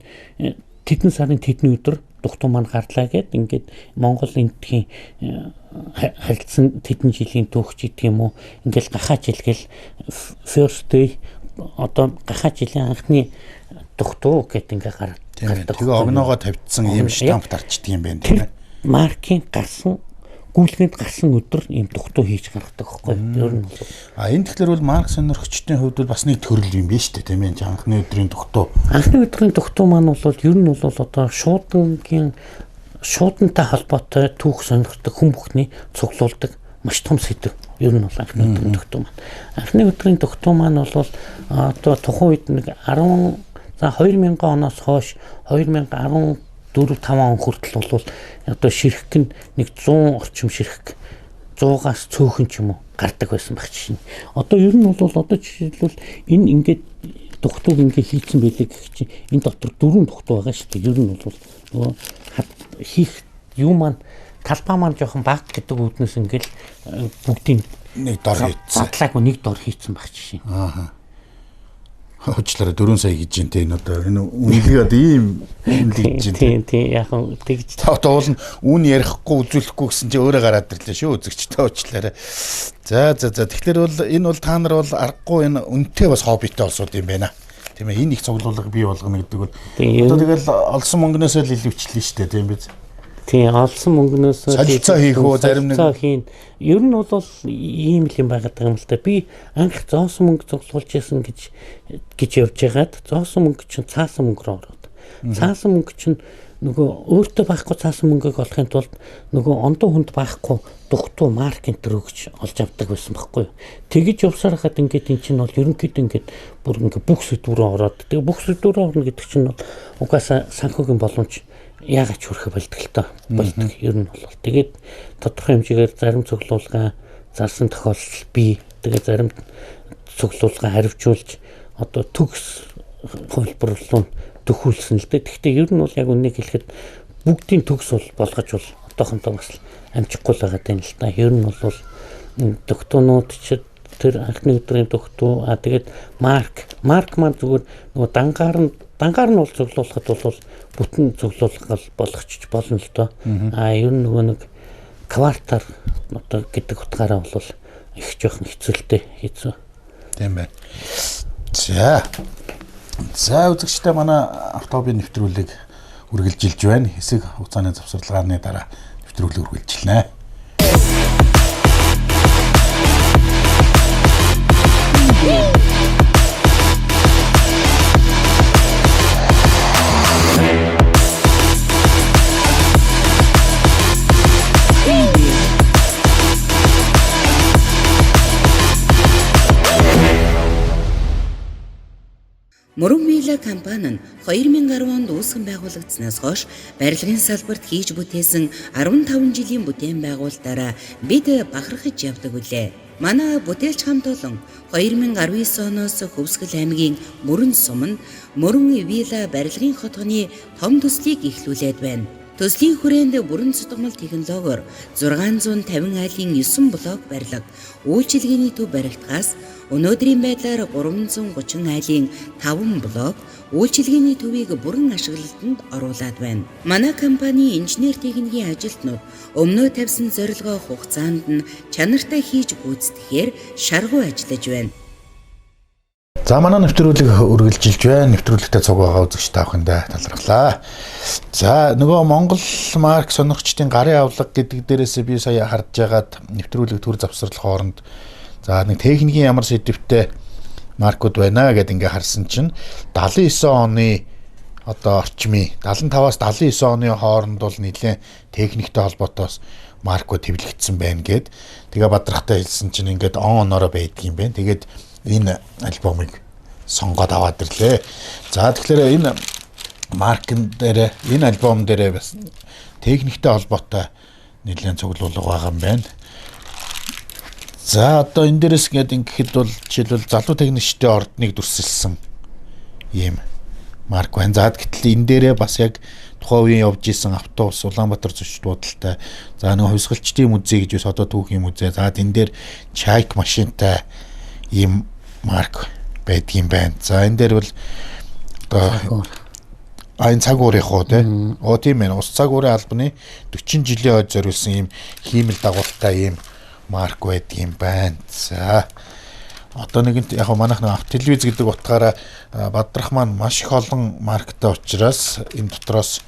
тэдэн сарын тэдний өдөр дугтуу маань гарлаа гэд ингээд Монгол энтхийн харилцсан тэдэн жилийн түүх ч гэдэг юм уу ингээл гахаа жил гэл first day одоо гахаа жилийн анхны дугтуу гэд ингээ гардаг. Тэгээ огноогоо тавьдсан ийм штамп дарчдаг юм байна тийм ээ. Маркийн гарсан гүйлгээнд гарсан өдөр ийм дугтуу хийж гаргадаг байхгүй юу? Ер нь бол. А энэ тэгэхээр бол марк сонирхчдын хувьд бол бас нэг төрөл юм биш үү тийм ээ? Анхны өдрийн дугтуу. Анхны өдрийн дугтуу маань бол ер нь бол одоо шуудангийн шуудантай холбоотой түүх сонирхдаг хүн бүхний цуглуулдаг маш том сэдэв. Ер нь бол анхны өдрийн дугтуу маань. Анхны өдрийн дугтуу маань бол одоо тухайн үед нэг 10 за 2000 оноос хойш 2014 5 он хүртэл бол одоо ширхэг нь нэг 100 орчим ширхэг 100-аас цөөхөн ч юм уу гардаг байсан байх жишээ. Одоо ер нь бол одоо жишээлбэл энэ ингээд дугтууг ингээд хийцэн байлээ гэх чинь энэ дотор 4 дугтуу байгаа шүү дээ. Ер нь бол нөгөө хийх юм маань талбай маань жоохон бага гэдэг үүднээс ингээд бүгдийг нэг дор хийцэн. Задлаагүй нэг дор хийцэн байх жишээ. Аа. Уучлаарай 4 сая гэж юм те энэ одоо энэ үнэлгээ одоо ийм үнэлгээ гэж юм. Тийм тийм яг тэгж та одоо уул нь үн ярихгүй үзүүлэхгүй гэсэн чи өөрөө гараад ирлээ шүү үзэгчтэй уучлаарай. За за за тэгэхээр бол энэ бол та нар бол аргагүй энэ үнэтэй бас хоббитой олсууд юм байна. Тийм ээ энэ их цуглуулга бий болгоно гэдэг бол одоо тэгэл олсон мөнгнөөсөө л илүүчлээ шүү дээ тийм биз. Тийм олсон мөнгнөөс солилцоо хийх үү зарим нэг хийн. Ер нь бол ийм л юм байгаад байгаа юм л да. Би анх зоосон мөнгө цуглуулж ясан гэж явж байгаад зоосон мөнгө чинь цаасан мөнгө рүү ороод. Цаасан мөнгө чинь нөгөө өөртөө байхгүй цаасан мөнгийг олохын тулд нөгөө ондоо хүнд байхгүй дугтуу марк энэ төр өгч олж авдаг байсан байхгүй юу. Тэгэж явсаар хахад ингээд эн чинь бол ерөнхийдөө ингээд бүр ингээд бүх сэдвүүрээ ороод тэгээ бүх сэдвүүрээ орно гэдэг чинь бол угаасаа санхүүгийн боломж яагаад ч хүрэхэ болдог л тоо. Болдог ер нь бол. Тэгээд тодорхой хэмжээгээр зарим цуглуулга зарсан тохиолдол бий. Тэгээд зарим цуглуулга харивчуулж одоо төгс хувилбар руу төхүүлсэн л дээ. Гэхдээ ер нь бол яг үннийг хэлэхэд бүгдийн төгс бол болгож бол одоохондоо бас амжихгүй л байгаа юм л да. Ер нь бол докторнууд ч тэр анхны өдрийн доктор тэгээд марк маань зүгээр нөгөө дангаар нь бол цуглуулахад бол бүтэн цуглуулга болгочих болно л доо. Ер нь нөгөө нэг квартал одоо гэдэг утгаараа бол их жоохон хэцүүлтэй хэцүү. Тийм байна. За. За үзэгчдээ манай автобийн нэвтрүүлэг үргэлжилж байна. Хэсэг хугацааны завсарлагын дараа нэвтрүүлэг үргэлжилнэ. Мөрөн Вилла компани нь 2010 онд үүсгэн байгуулагдсанаас хойш барилгын салбарт хийж бүтээсэн 15 жилийн бүтээн байгуулалтаараа бид бахархаж явдаг үлээ. Манай бүтээлч хамт олон 2019 оноос Хөвсгөл аймгийн Мөрөн суманд Мөрөн Вилла барилгын хотгоны том төслийг эхлүүлээд байна. Төслийн хүрээнд бүрэн цутгамал технологиор 650 айлын 9 блок барилга, үйлчилгээний төв баригдахаас өнөөдрийн байдлаар 330 айлын 5 блок үйлчилгээний төвийг бүрэн ашиглалтанд оруулаад байна. Манай компани инженер техникийн ажилтнууд өмнөө тавьсан зорилгоо хугацаанд нь чанартай хийж гүйцэтгэхээр шаргуу ажиллаж байна. За манай нэвтрүүлэг үргэлжилж байна. Нэвтрүүлэгтээ цуг байгаа үзэгч та бүхэндээ талархлаа. За нөгөө Монгол марк сонирхчдын гарын авлага гэдэг дээрээс би сая харж байгаад нэвтрүүлэг төр завсрал хооронд за нэг техникийн ямар сэдвтэй маркууд байна гэд ингээ харсан чинь 79 оны одоо орчмын 75-аас 79 оны хооронд бол нэлээд техниктэй холбоотойс маркууд хэвлэгдсэн байна гэд. Тэгээ бадрахтай хэлсэн чинь ингээд он оноороо байдгийн юм байна. Тэгээд энэ альбомыг сонгоод аваад ирлээ. За тэгэхээр энэ маркн дээр энэ альбом дээр бас техниктэй холбоотой нэлээд цуглуулга байгаа юм байна. За одоо энэ дээрээс ингээд ингэхэд бол жишээлбэл залуу техникчдийн ордныг дүрсэлсэн ийм марк байна. За гэтэл энэ дээрээ бас яг тухайн үеийн явж исэн автобус Улаанбаатар зочд буудалтай. За нэг хувьсгалчдын музей гэж бас одоо түүхийн музей. За энэ дээр чайк машинтай ийм марк байдгийн байна. За энэ дээр бол одоо энэ цаг уурынх уу те. Оо тийм ээ. Ус цаг уурын албаны 40 жилийн хойд зориулсан ийм хиймэл дагуултай ийм марк байдгийн байна. За одоо нэгэнт яг манайх нэг автотелевиз гэдэг утгаараа бадрах маань маш их олон марктай учраас энэ дотроос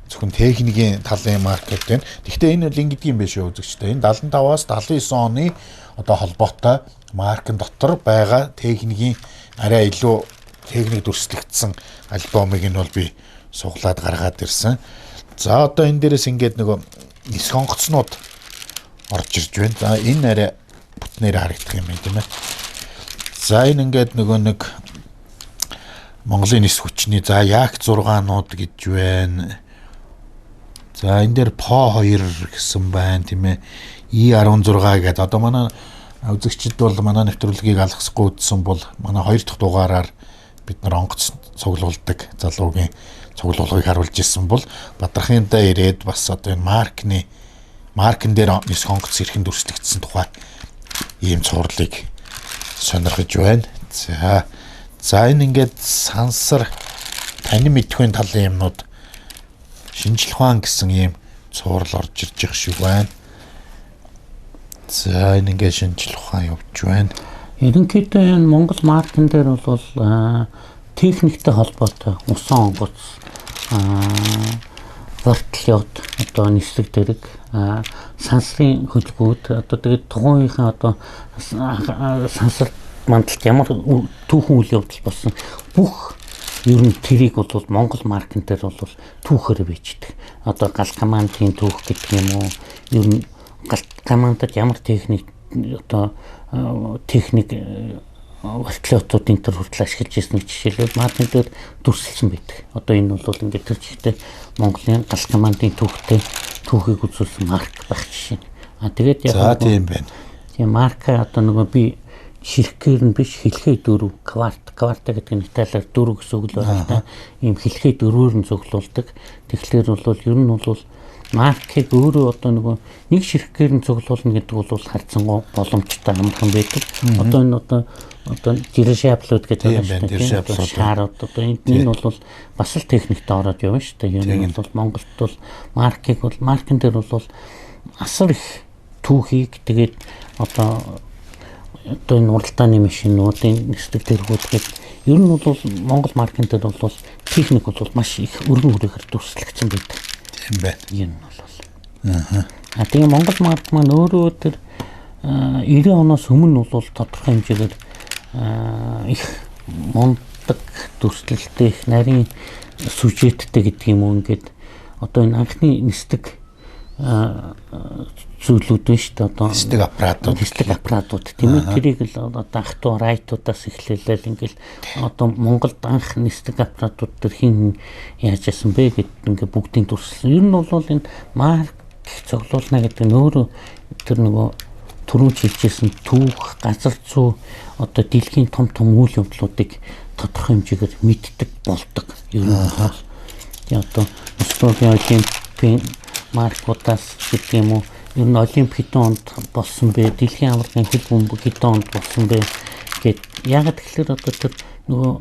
зөвхөн техникийн талын маркет байна. Гэхдээ энэ бол ингэдэг юм биш үү үзэгчтэй. Энэ 75-аас 79 оны одоо холбоотой маркын дотор байгаа техникийн арай илүү техник дүрслэгдсэн альбомыг нь бол би суглаад гаргаад ирсэн. За одоо энэ дээрээс ингээд нөгөө нисэх онгоцнууд орж ирж байна. За энэ арай бүтнээр харагдах юм байна тийм ээ. За энэ ингээд нөгөө нэг Монголын нис хүчний за Як 6-нууд гэж байна. За энэ дээр ПО 2 гэсэн байна тийм ээ. И16 гэдэг одоо манай үзэгчид бол манай нэвтрүүлгийг алгасахгүй үзсэн бол манай 2 дахь дугаараар бид нар онгоц цуглуулдаг залуугийн цуглуулгыг харуулж ирсэн бол Бадрахын даа ирээд бас одоо энэ маркн дээр нисэх онгоц хэрхэн дүрслэгдсэн тухай ийм цувралыг сонирхож байна. За энэ ингээд сансар танин мэдхүйн талын юмнууд шинжлэх ухаан гэсэн ийм цуврал орж ирж байгаа шиг байна. За энэ ингээд шинжлэх ухаан явж байна. Ерөнхийдөө энэ Монгол маркн дээр бол техниктэй холбоотой усан онгоц, вертолет, одоо нислэг дэрэг, сансрын хөлбүүд, одоо тэгээд тухайн үеийн одоо сансар мандалд ямар түүхэн үйл явдал болсон бүх Ер нь тэрийг бол Монгол маркн дээр бол түүхээр бичдэг. Одоо гал командын түүх гэдэг юм уу? Ер нь гал командад ямар техник одоо техник вертолетуудын төр хүртэл ашиглаж ирсэн жишээлбэл маркн дээр дүрсэлсэн байдаг. Одоо энэ бол ингээд тэр чигтээ Монголын гал командын түүхтэй түүхийг үзүүлсэн марк байх жишээ. А тэгээд яг за тийм байна. Тийм марка одоо нөгөө би ширхгээр нь биш хэлхээ дөрөв кварта гэдэг нь италиар дөрөв гэсэн үг л байна л да. Ийм хэлхээ дөрвөөр нь цуглуулдаг. Тэгэхээр бол ер нь бол маркийг өөрөө одоо нөгөө нэг ширхгээр нь цуглуулна гэдэг бол харьцангуй боломжтой амархан байдаг. Одоо энэ одоо дирижаблууд гэдэг байна шүү дээ. Шаарууд одоо энэ бол бас л техниктэй ороод явна шүү дээ. Ер нь бол Монголд бол маркийг бол маркн дээр бол асар их түүхийг тэгээд одоо энэ уралдааны машинуудын нисдэг тэргүүд гээд ер нь бол Монгол маркн дээр бол техник бол маш их өргөн хүрээгээр дүрслэгдсэн байдаг. Тийм байна. Ер нь бол. Аа. Тэгээ Монгол марк маань өөрөө тэр 90 оноос өмнө бол тодорхой хэмжээгээр их мундаг дүрслэлтэй их нарийн сюжеттэй гэдэг юм уу ингээд одоо энэ анхны нисдэг зүйлүүд байна шүү дээ. Одоо нисдэг аппаратууд, нисдэг аппаратууд тийм ээ. Тэрийг л одоо ах トゥ райтуудаас эхлээлээ ингээл одоо Монголд анх нисдэг аппаратууд төр хин яаж яасан бэ гэд ингээ бүгдийн дүрслэн. Ер нь бол энэ марк цуглуулна гэдэг нь өөрөө тэр нөгөө түрүүн хэлжсэн түүх, газар зүй одоо дэлхийн том том үйл явдлуудыг тодорхой хэмжээгээр мэддэг болдог. Ер нь бол тийм одоо Москвагийн олимпийн маркуудаас гэдэг юм уу ер нь олимп хэдэн онд болсон бэ? Дэлхийн аваргын хөл бөмбөг хэдэн онд болсон бэ? Гэт яагаад тэгэхээр одоо тэр нөгөө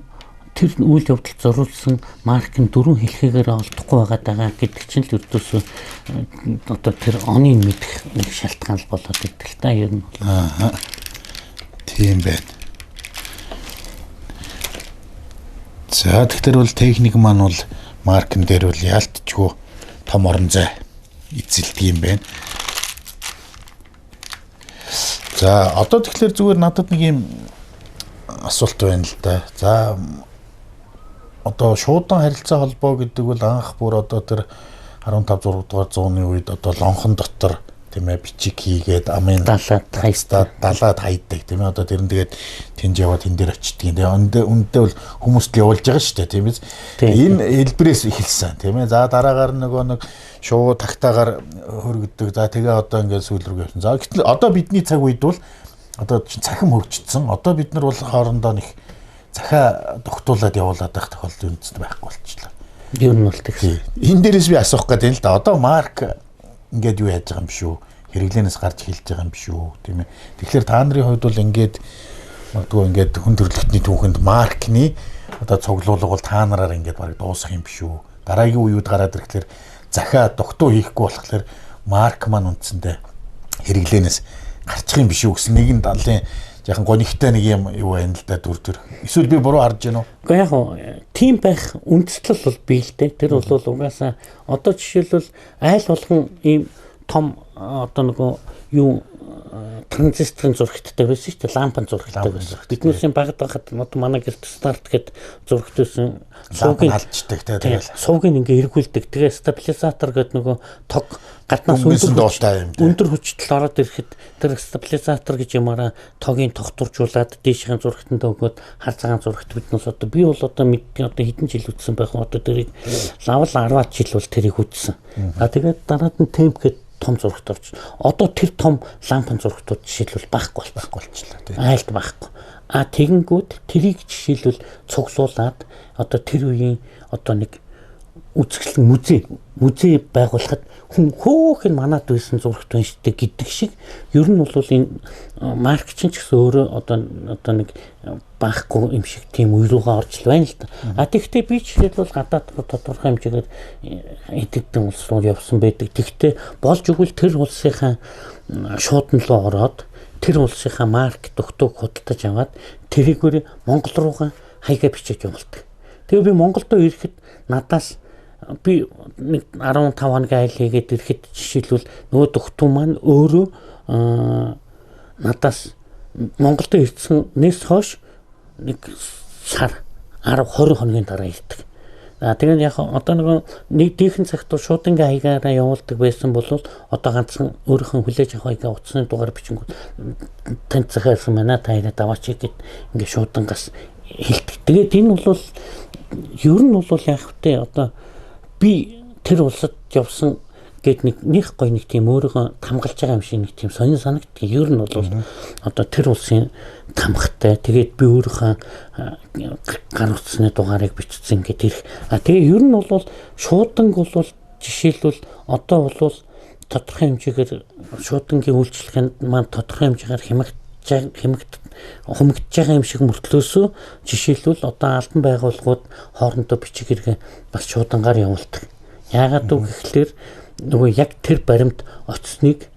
тэр үйл явдалд зориулсан марк нь дөрвөн хэлхээгээр олдохгүй байгаа гэдэг чинь л ердөөсөө одоо тэр оныг мэдэх нэг шалтгаан л болоод идэг л та ер нь. Аа. Тийм байна. За тэгэхээр бол техник маань бол маркн дээр бол яалтчгүй том орон зай эзэлдэг юм байна. За одоо тэгэхээр зүгээр надад нэг юм асуулт байна л да. За одоо шуудан харилцаа холбоо гэдэг бол анх бүр одоо тэр 15 6 дугаар зууны үед одоо лонхон дотор тийм ээ бичиг хийгээд амын далаад хайдаг тийм ээ одоо тэр нь тэгээд тэнд яваад тэн дээр очдөг. Тэгээ үндэ бол хүмүүст л явуулж байгаа шүү дээ тийм ээ. Энэ хэлбэрээс эхэлсэн тийм ээ. За дараагаар нөгөө нэг шууд тагтаагаар хөргөдөг. За тэгээ одоо ингээд сүүл рүү явсан. За гэтэл одоо бидний цаг үед бол одоо цахим хөгжсөн. Одоо бид нар бол хоорондоо нэг захиа дугтуулаад явуулаад байх тохиолдол үндэст байхгүй болчихлоо. Ер нь бол тэгсэн. Энэ дээрээс би асуух гэдэг юм л да. Одоо марк ингээд юу яаж байгаа юм биш үү? Хэрэглээнээс гарч эхэлж байгаа юм биш үү? Тийм ээ. Тэгэхээр та нарын хувьд бол ингээд магадгүй ингээд хүн төрөлхтний түүхэнд маркны одоо цуглуулга бол та нараар ингээд бараг дуусах юм биш үү? Дараагийн үеуд гараад ирэхлээр захиа дугтуу хийхгүй болохоор марк маань үндсэндээ хэрэглээнээс гарчих юм биш үү гэсэн нэгэн далын яхан гонигтай нэг юм юу байна л да дүр төр. Эсвэл би буруу харж байна уу? Гэхдээ яг тийм байх үндслэл бол бий л дээ. Тэр бол угаасаа одоо жишээлбэл айл болгон ийм том одоо нөгөө юу транзисторын зурагттай байсан шүү дээ. Лампын зурагттай байсан. Биднээсийн багад байхад одоо манай гэрт старт гэд зурагт байсан. Суугийн алждаг те тэгэл. Суугийн ингээ эргүүлдэг. Тэгээ стабилизатор гэд нөгөө тог гаднаас өндөр хүчтэл ороод ирэхэд тэр стабилизатор гэж юмараа тогийн тогтворжуулаад дээшийн зурагтанд өгөөд хар цагаан зурагт биднээс одоо би бол одоо мэдээ одоо хэдэн жил үтсэн байх вэ? Одоо тэрийг лавл 10 жил бол тэрийг үтсэн. А тэгээд дараад нь темп гэд том зурагт орж. Одоо тэр том лампын зурагтууд жишээлбэл байхгүй болчихлоо тийм. Айлд байхгүй. А тэгэнгүүт тэрийг жишээлбэл цуглуулад одоо тэр үеийн одоо нэг үзэсгэлэн музей байгуулахад хүн хөөхөн манад байсан зурагт байна шүү дээ гэдэг шиг ер нь бол энэ марк чинь ч гэсэн өөрөө одоо нэг байхгүй юм шиг тийм үе рүүгээ орж л байна л да. А тэгвэл би жишээлбэл гадаад тодорхой хэмжээгээр эдэгдэн улс руу явсан байдаг. Тэгвэл болж өгвөл тэр улсынхаа шуудан руу ороод тэр улсынхаа марк дугтууг худалдаж аваад тэрийгээр Монгол руугаа хаягаа бичиж явуулдаг. Тэгээ би Монголдо ирэхэд надаас би нэг 15 хоногийн айл хийгээд ирэхэд жишээлбэл нөгөө дугтуу маань өөрөө надаас Монголдо ирсэнээс хойш нэг сар 10 20 хоногийн дараа ирдэг. А тэгээд яг одоо нөгөө нэг дийхэн цагт шуудангийн хаягаараа явуулдаг байсан бол одоо ганцхан өөрийнхөө хүлээж авах хаягаа утасны дугаар бичингүүд танд захиалсан байна, та ирээд аваач гэд ингээ шуудангаас хэлдэг. Тэгээд энэ бол ер нь бол яг хөтэ одоо би тэр улсад явсан гэд нэг нэг гоё нэг тийм өөрийгөө хамгаалж байгаа юм шиг нэг тийм сонин санагддаг. Ер нь бол одоо тэр улсын тамхтай тэгээд би өөрийнхөө гар утасны дугаарыг бичсэн гэд ирэх. А тэгээ ер нь бол шууданг бол жишээлбэл одоо бол тодорхой хэмжээгээр шуудангийн үйлчлэгэнд маань тодорхой хэмжээгээр хумигдж байгаа юм шиг мөртлөөсөө жишээлбэл одоо албан байгууллагууд хоорондоо бичиг хэрэгээ бас шуудангаар явуулдаг. Яагаад үг гэхлээр нөгөө яг тэр баримт очсныг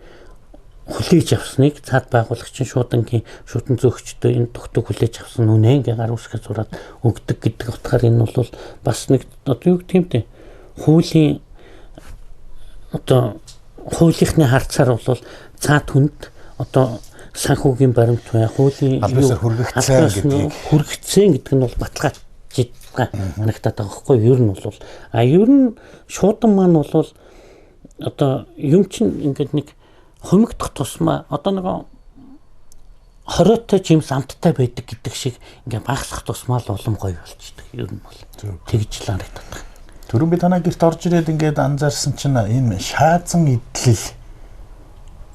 хүлээж авсныг цаад байгуулагч нь шуудангийн шудан зөөгчдөө энэ тогтог хүлээж авсан үнэ ингээ гар үсгээ зураад өгдөг гэдэг утгаар энэ бол бас нэг одоо юу гэх юм те хуулийн одоо хуулийнхны харцаар бол цаад хүнд одоо санхүүгийн баримт бай хуулийн албан хүргэгдсэн гэдгийг хүргэгдсэн гэдэг нь бол баталгаажж харагдаад байгаа байхгүй юу? Ер нь бол а ер нь шуудан маань бол одоо юм чинь ингээд нэг хумигдах тусмаа одоо нөгөө хориотой жимс амттай байдаг гэдэг шиг ингээд багасах тусмаа л улам гоё болчдөг. Ер нь бол тэгж л харагдаад байна. Түрүүн би танай гэрт орж ирээд ингээд анзаарсан чинь энэ шаазан идэл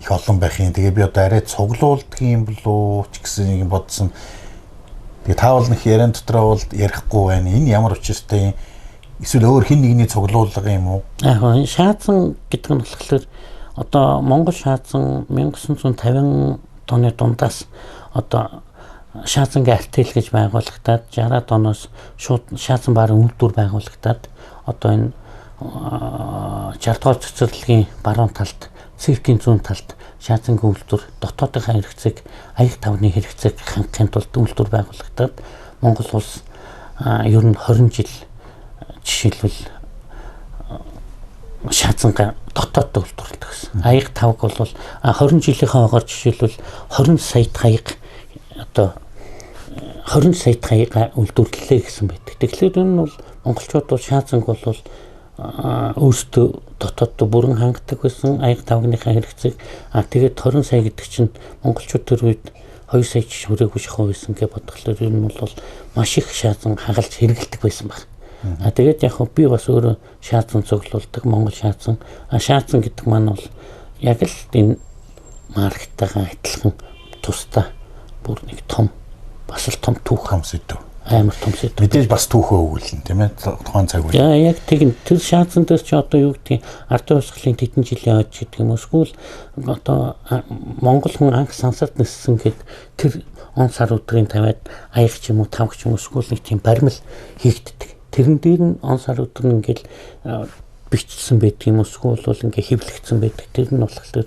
их олон байх юм. Тэгээ би одоо арай цуглуулдаг юм болов ч гэсэн юм бодсон. Тэгээ та бол нэг яриан дотроо бол ярихгүй байна. Энэ ямар учиртай юм? Эсвэл өөр хэн нэгний цуглуулга юм уу? Яг нь шаазан гэдэг нь болохоор одоо Монгол шаазан 1950 оны дундаас одоо шаазангийн артел гэж байгуулагдаад 60-аад оноос шууд шаазан барын үйлдвэр байгуулагдаад одоо энэ 60 дугаар цэцэрлэгийн баруун талд, циркийн зүүн талд шаазангийн үйлдвэр дотоодынхаа хэрэгцээг аяг тавны хэрэгцээг хангахын тулд үйлдвэр байгуулагдаад Монгол улс ер нь 20 жил жишээлбэл шаазангаа дотооддоо үйлдвэрлэдэг гэсэн. Аяг тавг бол 20 жилийнхээ хоогоор жишээлбэл 20 сая хаяг одоо 20 сая хаяга үйлдвэрлэлээ гэсэн байдаг. Тэгэхээр энэ нь бол монголчууд бол шаазанг бол өөрсдөө дотооддоо бүрэн хангадаг байсан аяг тавгныхаа хэрэгцээг. А тэгээд 20 сая гэдэг чинь монголчууд тэр үед 2 сая ч хүрээгүй шахуу байсан гэж бодглохлоор ер нь бол маш их шаазан хагалж хэрэгэлдэг байсан баг. А тэгээд яг би бас өөрөө шаазан цуглуулдаг, Монгол шаазан. А шаазан гэдэг маань бол яг л энэ марктайгаа адилхан тусдаа бүр нэг том бас л том түүх том сэдв. Амар том сэдв. Мэдээж бас түүхөө өгүүлнэ тийм ээ тухайн цаг үе. Яа яг тэгнь тэр шаазан дээр чи одоо юу гэдгийг ардын хувьсгалын тэдэн жилийн хойч гэдэг юм уу эсвэл одоо Монгол хүн анх сансарт ниссэн гэд тэр он сар өдрийн тавиад аяг ч юм уу тавг ч юм уу эсвэл нэг тийм баримл хийгддэг. Тэрэн дээр нь он сар өдөр нь ингээл бичсэн байдаг юм уу эсвэл бол ингээ хэвлэгдсэн байдаг. Тэр нь болохоор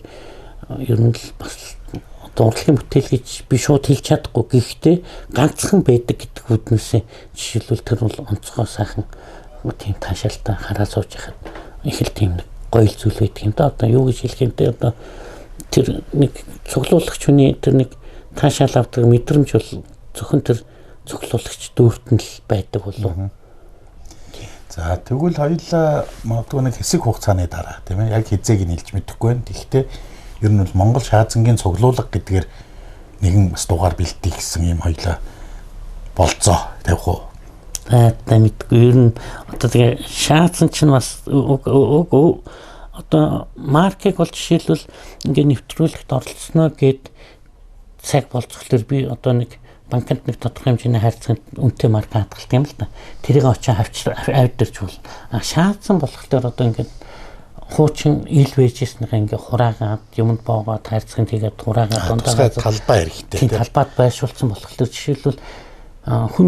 ер нь л бас одоо урлагийн бүтээл гэж би шууд хэлж чадахгүй. Гэхдээ ганцхан байдаг гэдэг үднээсээ жишээлбэл тэр бол онцгой сайхан тийм таашаалтай хараа сууж яхад их л тийм нэг гоё зүйл байдаг юм да. Одоо юу гэж хэлэх юм те одоо тэр нэг цуглуулагч хүний тэр нэг таашаал авдаг мэдрэмж бол зөвхөн тэр цуглуулагч дүүрт нь л байдаг болов. За тэгвэл хоёулаа магадгүй нэг хэсэг хугацааны дараа тийм ээ яг хизээг нь хэлж мэдэхгүй байна. Тэгэхдээ ер нь бол Монгол шаазангийн цуглуулга гэдгээр нэгэн бас дугаар бэлтгий гэсэн юм хоёулаа болцоо тавих уу? Аа та мэдгүй. Ер нь одоо тэгээ шаазан чинь бас одоо маркийг бол жишээлбэл ингээ нэвтрүүлэгт оролцсноо гэд цаг болцохлоор би одоо нэг банкнд нэг тодорхой хэмжээний харьцаанд үнэтэй марк хадгалт юм л да. Тэрийг очиж авдирч болно. А шаазан болохоор одоо ингээд хуучин ил вэжсэнийхээ ингээ хураагаад юмд боогоод хайрцагт хийгээд хураагаад дундаа талбай хэрэгтэй тийм талбайд байршуулсан болохоор жишээлбэл хүн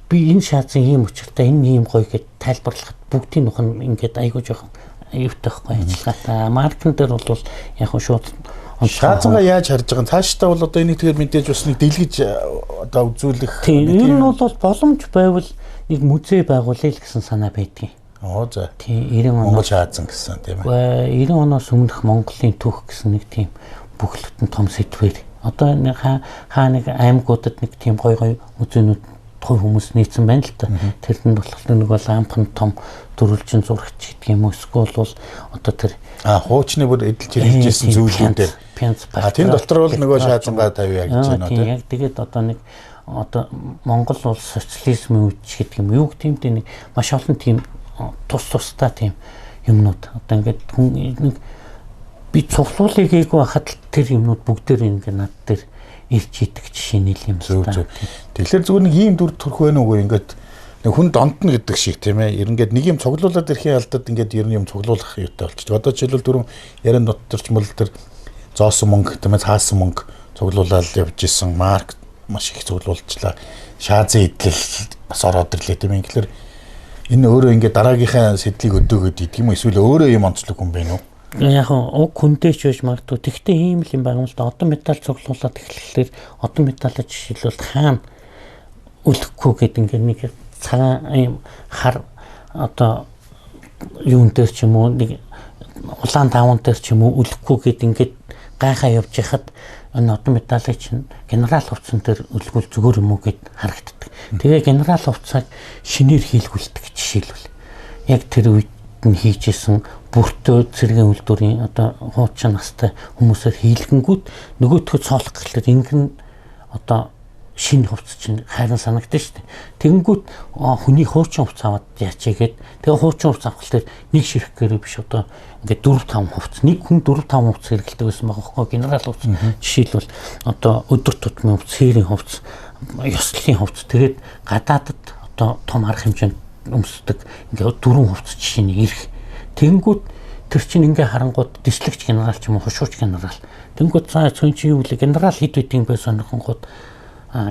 би энэ шаазан ийм учиртай энэ ийм гоё гэд тайлбарлахад бүгдийн нухан ингээд айгуу жоохон аюултай байхгүй ажиллагаатай. Маркн дээр бол яг нь шууд шаазангаа яаж харж байгаа юм? Цаашдаа бол одоо энийг тэгэхээр мэдээж бас нэг дэлгэж одоо үзүүлэх тийм ер нь бол боломж байвал нэг музей байгуулъя л гэсэн санаа байдгийн. Оо за. Тийм 90 оноос Монгол шаазан гэсэн тийм ээ. 90 оноос өмнөх Монголын түүх гэсэн нэг тийм бүхлөтэн том сэдвэр. Одоо нэг хаа нэг аймагуудад нэг тийм гой гой музейнүүд хувь хүмүүс нийцсэн байна л да. Тэрэнд болохоор нэг бол амхан том дөрвөлжин зурагч гэдэг юм уу эсвэл бол одоо тэр хуучны бүр эдэлж хэрэгжижсэн зүйлүүдээр тийм дотор бол нөгөө шаазангаа тавья гэж байна тийм. Яг тэгээд одоо нэг одоо Монгол улс социализмын үеч гэдэг юм юу гэх юм те нэг маш олон тийм тус тустай тийм юмнууд одоо ингээд хүн нэг би цуглуулыг гээгүй байхад тэр юмнууд бүгдээр ингээд над дээр ирж идэг жишээ нь л юм л та. Тэгэхээр зүгээр нэг ийм дүр төрх байна уугүй ингээд нэг хүн донтно гэдэг шиг тийм ээ. Ингээд нэг юм цуглуулад ирэхийн алдад ингээд ер нь юм цуглуулах юутай болчих. Одоо жишээлбэл түрүүн яриан дотор ч юм бол тэр зоосон мөнгө тийм ээ цаасан мөнгө цуглуулаад явж исэн марк маш их цуглуулчлаа. Шаазын эдлэл бас ороод ирлээ тийм ээ. Тэгэхээр энэ өөрөө ингээд дараагийнхаа сэдлийг өдөөгöd идэг юм эсвэл өөрөө юм онцлог хүн байна уу? Яг уг хүнтэй ч байж магадгүй. Тэгвэл ийм л юм байна л да. Одоо металл цуглуулад эхлэхлээр одоо металлыг жишээлбэл хаана өлөхгүй гэдэг ингээд нэг цагаан ийм хар одоо юун дээр ч юм уу нэг улаан даван дээр ч юм уу өлөхгүй гэд ингээд гайхаа явж яхад энэ одоо металлыг чинь генерал хувцсан дээр өлгүүл зүгээр юм уу гэд харагддаг. Тэгээ генерал хувцааг шинээр хийлгүүлдэг жишээлбэл. Яг тэр үед нь хийжсэн бүртөө цэргийн үйлдвэрийн одоо хуучин настай хүмүүсээр хийлгэнгүүт нөгөөтгөө цоолох гэхлээр ингэн одоо шинэ хувцас чинь хайран санагдсан шүү дээ. Тэгэнгүүт хүний хуучин хувцас аваад яачээгээд тэгээ хуучин хувцас авахлаар нэг ширхгээр биш одоо ингээд 4 5 хувцас нэг хүн 4 5 хувцас хэрэглэдэг байсан байгаа байхгүй генерал хувцас. Жишээлбэл одоо өдөр тутмын хувцас, хээрийн хувцас, ёслолын хувцас тэгээд гадаадд одоо том арга хэмжээнд өмсдөг ингээд 4 хувцас жишээний ирэх. Тэгэнгүүт тэр чинь ингээ харангууд дислэгч генерал ч юм уу хушууч генерал. Тэгэнгүүт цаа цүн чи юу вэ? Генерал хэд байдгийг бэ сонирхонгууд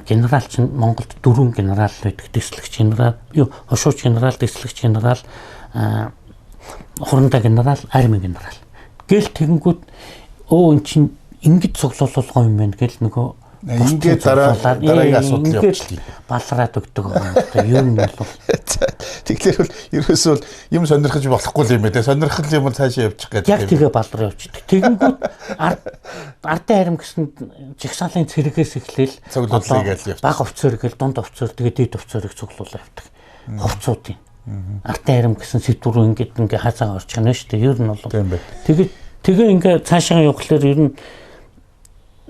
генерал чинь Монголд 4 генерал байдаг. Дислэгч генерал, юу хошууч генерал, дислэгч генерал, хурандаа генерал, арми генерал. Гэл тэгэнгүүт өө эн чинь ингэж цуглуулах гоё юм байна гэл нөгөө ингээд дараагийн асуудал явуулчих. Балраад өгдөг байгаа юм. Одоо ер нь бол тэгэхээр бол ерөөсөө бол юм сонирхож болохгүй юм байна. Сонирхол юм бол цаашаа явчих гэдэг. Яг тэгээ балраа явчихдаг. Тэгэнгүүт ардын харим гэсэн жагсаалын цэргээс эхлээл цуглуулъя гэж явчих. Баг офицер гэл дунд офицер тэгээ дээд офицерыг цуглуулаа явдаг. Хувцуудын. Ардын харим гэсэн сэдвэр ингээд ингээ хаацаа орчих нь шүү дээ. Ер нь бол тэгээд тэгээ ингээ цаашаа явахлаар ер нь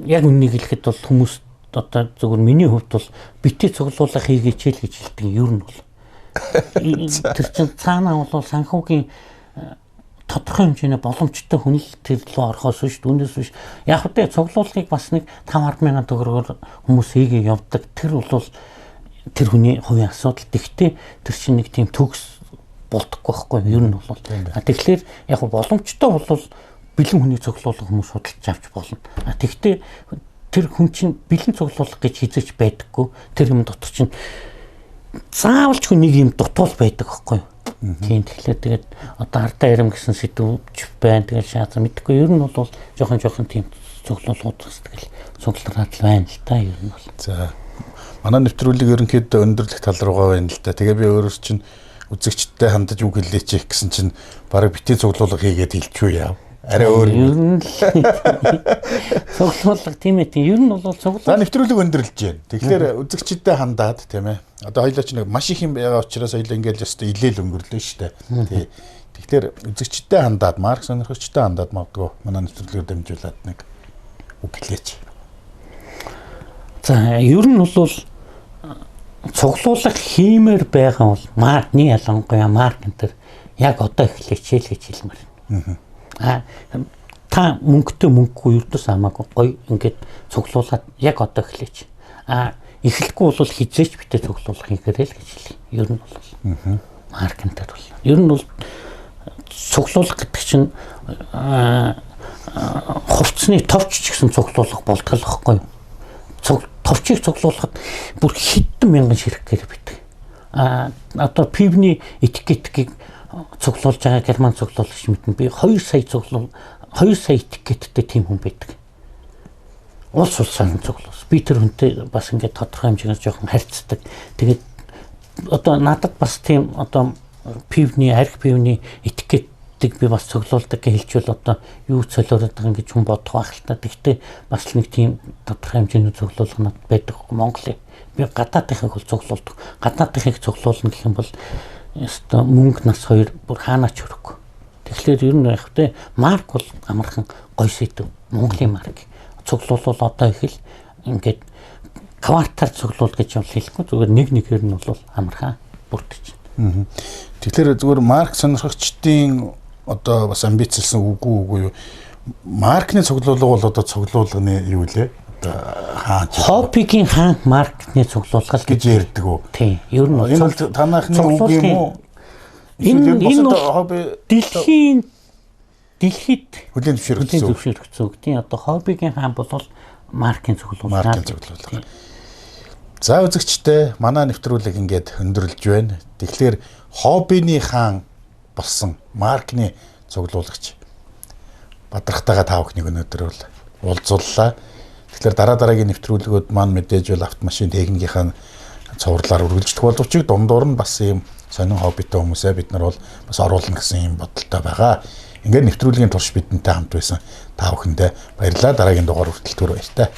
яг үннийг хэлэхэд бол хүмүүс одоо зөвхөн миний хувьд бол битгий цуглуулга хийгээч л гэж хэлдэг ер нь бол. Тэр чинь цаанаа бол санхүүгийн тодорхой хэмжээний боломжтой хүн л тэр рүү орохоос биш үүнээс биш. Яг үгүй цуглуулгыг бас нэг 5 10 мянган төгрөгөөр хүмүүс хийгээ явдаг. Тэр бол тэр хүний хувийн асуудал. Тэгтээ тэр чинь нэг тийм төгс болдоггүй байхгүй ер нь бол. Тэгэхээр яг боломжтой бол бэлэн хүний цуглуулга хүмүүс судалж авч болно. А тэгтээ тэр хүн чинь бэлэн цуглуулга гэж хизээч байдаггүй. Тэр юм дотор чинь заавал ч нэг юм дутуул байдаг байхгүй юу? Тийм тэгэхээр тэгээд одоо ардаа ирэм гэсэн сэдвч байна. Тэгээд шаацсан мэдхгүй. Ер нь бол жоохон тийм цуглуулгууд бас тэгэл цуглараад л байна л та ер нь бол. За манай нэвтрүүлэг ерөнхийдөө өндөрлөх тал руугаа байна л да. Тэгээ би өөрөөс чинь үзэгчдтэй хандаж үг хэлээч гэсэн чинь бараг битгий цуглуулга хийгээд хэлчихүү яа. Арай өөр юм. Цуглуулга тийм ээ тийм. Ер нь бол цуглуулга. За нэвтрүүлэг өндөрлөж байна. Тэгэхээр үзэгчдэд хандаад тийм ээ. Одоо хоёлоо ч нэг маш их юм байгаа учраас хоёлоо ингээл өстө илээл өнгөрлөө шүү дээ. Тий. Тэгэхээр үзэгчдэд хандаад, марк сонирхогчдод хандаад магадгүй манай нэвтрүүлгээр дамжуулаад нэг үг хэлээч. За ер нь бол цуглуулга хиймээр байгаа бол маркны ялангуяа марк энэ төр яг одоо эхлэеч л гэж хэлмээр. Аа та мөнгөтэй мөнгөгүй ердөөс хамаагүй гоё ингээд цуглуулад яг одоо эхлэеч. Аа эхлэхгүй бол хизээч битээ цуглуулга хийгээрэй л гэж хэлье. Ер нь бол маркетинг бол. Ер нь бол цуглуулга гэдэг чинь хувцсны товч ч гэсэн цуглуулга болтгол واخгүй юу? Товчийг цуглуулахад бүр хэдэн мянган ширхгээр битэг. Аа одоо пивний этикетгийг цуглуулж байгаа герман цуглуулагч мэднэ. Би 2 сая цуглуул 2 сая этикеттэй тийм хүн байдаг. Улс улсаар нь цуглуулсан. Би тэр хүнтэй бас ингээд тодорхой хэмжээгээр жоохон харьцдаг. Тэгээд одоо надад бас тийм одоо пивний арх пивний этикеттэй хийдэг, би бас цуглуулдаг гэж хэлчихвэл одоо юу цолиороод байгаа юм гэж хүн бодох байх л та. Гэхдээ бас л нэг тийм тодорхой хэмжээний цуглуулга надад байдаг Монголын. Би гадаадынхыг бол цуглуулдаг. Гадаадынхыг цуглуулна гэх юм бол ёстой мөнгө нас хоёр бүр хаанач хөрөхгүй. Тэгэхээр ер нь яг тэ марк бол амархан гоё сэдв. Монголын марк. Цуглуулвал одоо их л ингээд квартал цуглуул гэж бол хэлэхгүй, зүгээр нэг нэгээр нь бол амархан бүрдэж. Тэгэхээр зүгээр марк сонирхогчдын одоо бас амбицлсан үгүй юу? Маркны цуглуулга бол одоо цуглуулганы юу лээ? Одоо хаан хоббигийн хаан маркны цуглуулга гэж ярьдаг уу? Тийм. Ер нь энэ бол танайхны үг юм уу? Энэ хобби дэлхийн дэлхийд хүлээн зөвшөөрөгдсөн үг. Тийм, одоо хоббигийн хаан бол маркийн цуглуулга. Маркийн цуглуулга. За үзэгчдээ, манай нэвтрүүлэг ингээд өндөрлөж байна. Тэгэхээр хоббиний хаан болсон маркны цуглуулагч Бадрахтайгаа та бүхнийг өнөөдөр бол уулзууллаа. Тэгэхээр дараа дараагийн нэвтрүүлгүүд маань мэдээж бол автомашин техникийн цувралаар үргэлжлэх боловч дундуур нь бас ийм сонин хоббитой хүмүүсээ бид нар бол бас оруулна гэсэн ийм бодолтой байгаа. Ингээд нэвтрүүлгийн турш бидэнтэй хамт байсан та бүхэндээ баярлалаа. Дараагийн дугаар хүртэл түр баяртай.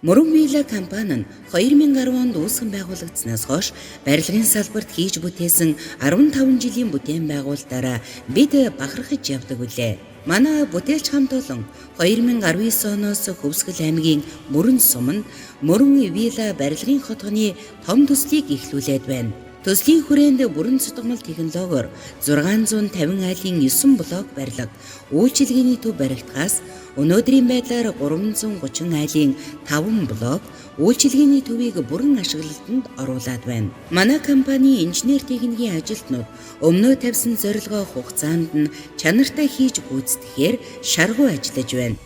Мөрөн Вилла компани нь 2010 онд үүсгэн байгуулагдсанаас хойш барилгын салбарт хийж бүтээсэн 15 жилийн бүтээн байгуулалтаараа бид бахархаж явдаг үлээ. Манай бүтээлч хамт олон 2019 оноос Хөвсгөл аймгийн Мөрөн суманд Мөрөн Вилла барилгын хотгоны том төслийг эхлүүлээд байна. Төслийн хүрээнд бүрэн цутгамал технологиор 650 айлын 9 блок барилга, үйлчилгээний төв баригдахаас өнөөдрийн байдлаар 330 айлын 5 блок үйлчилгээний төвийг бүрэн ашиглалтанд оруулаад байна. Манай компани инженер техникийн ажилтнууд өмнөө тавьсан зорилгоо хугацаанд нь чанартай хийж гүйцэтгэхээр шаргуу ажиллаж байна.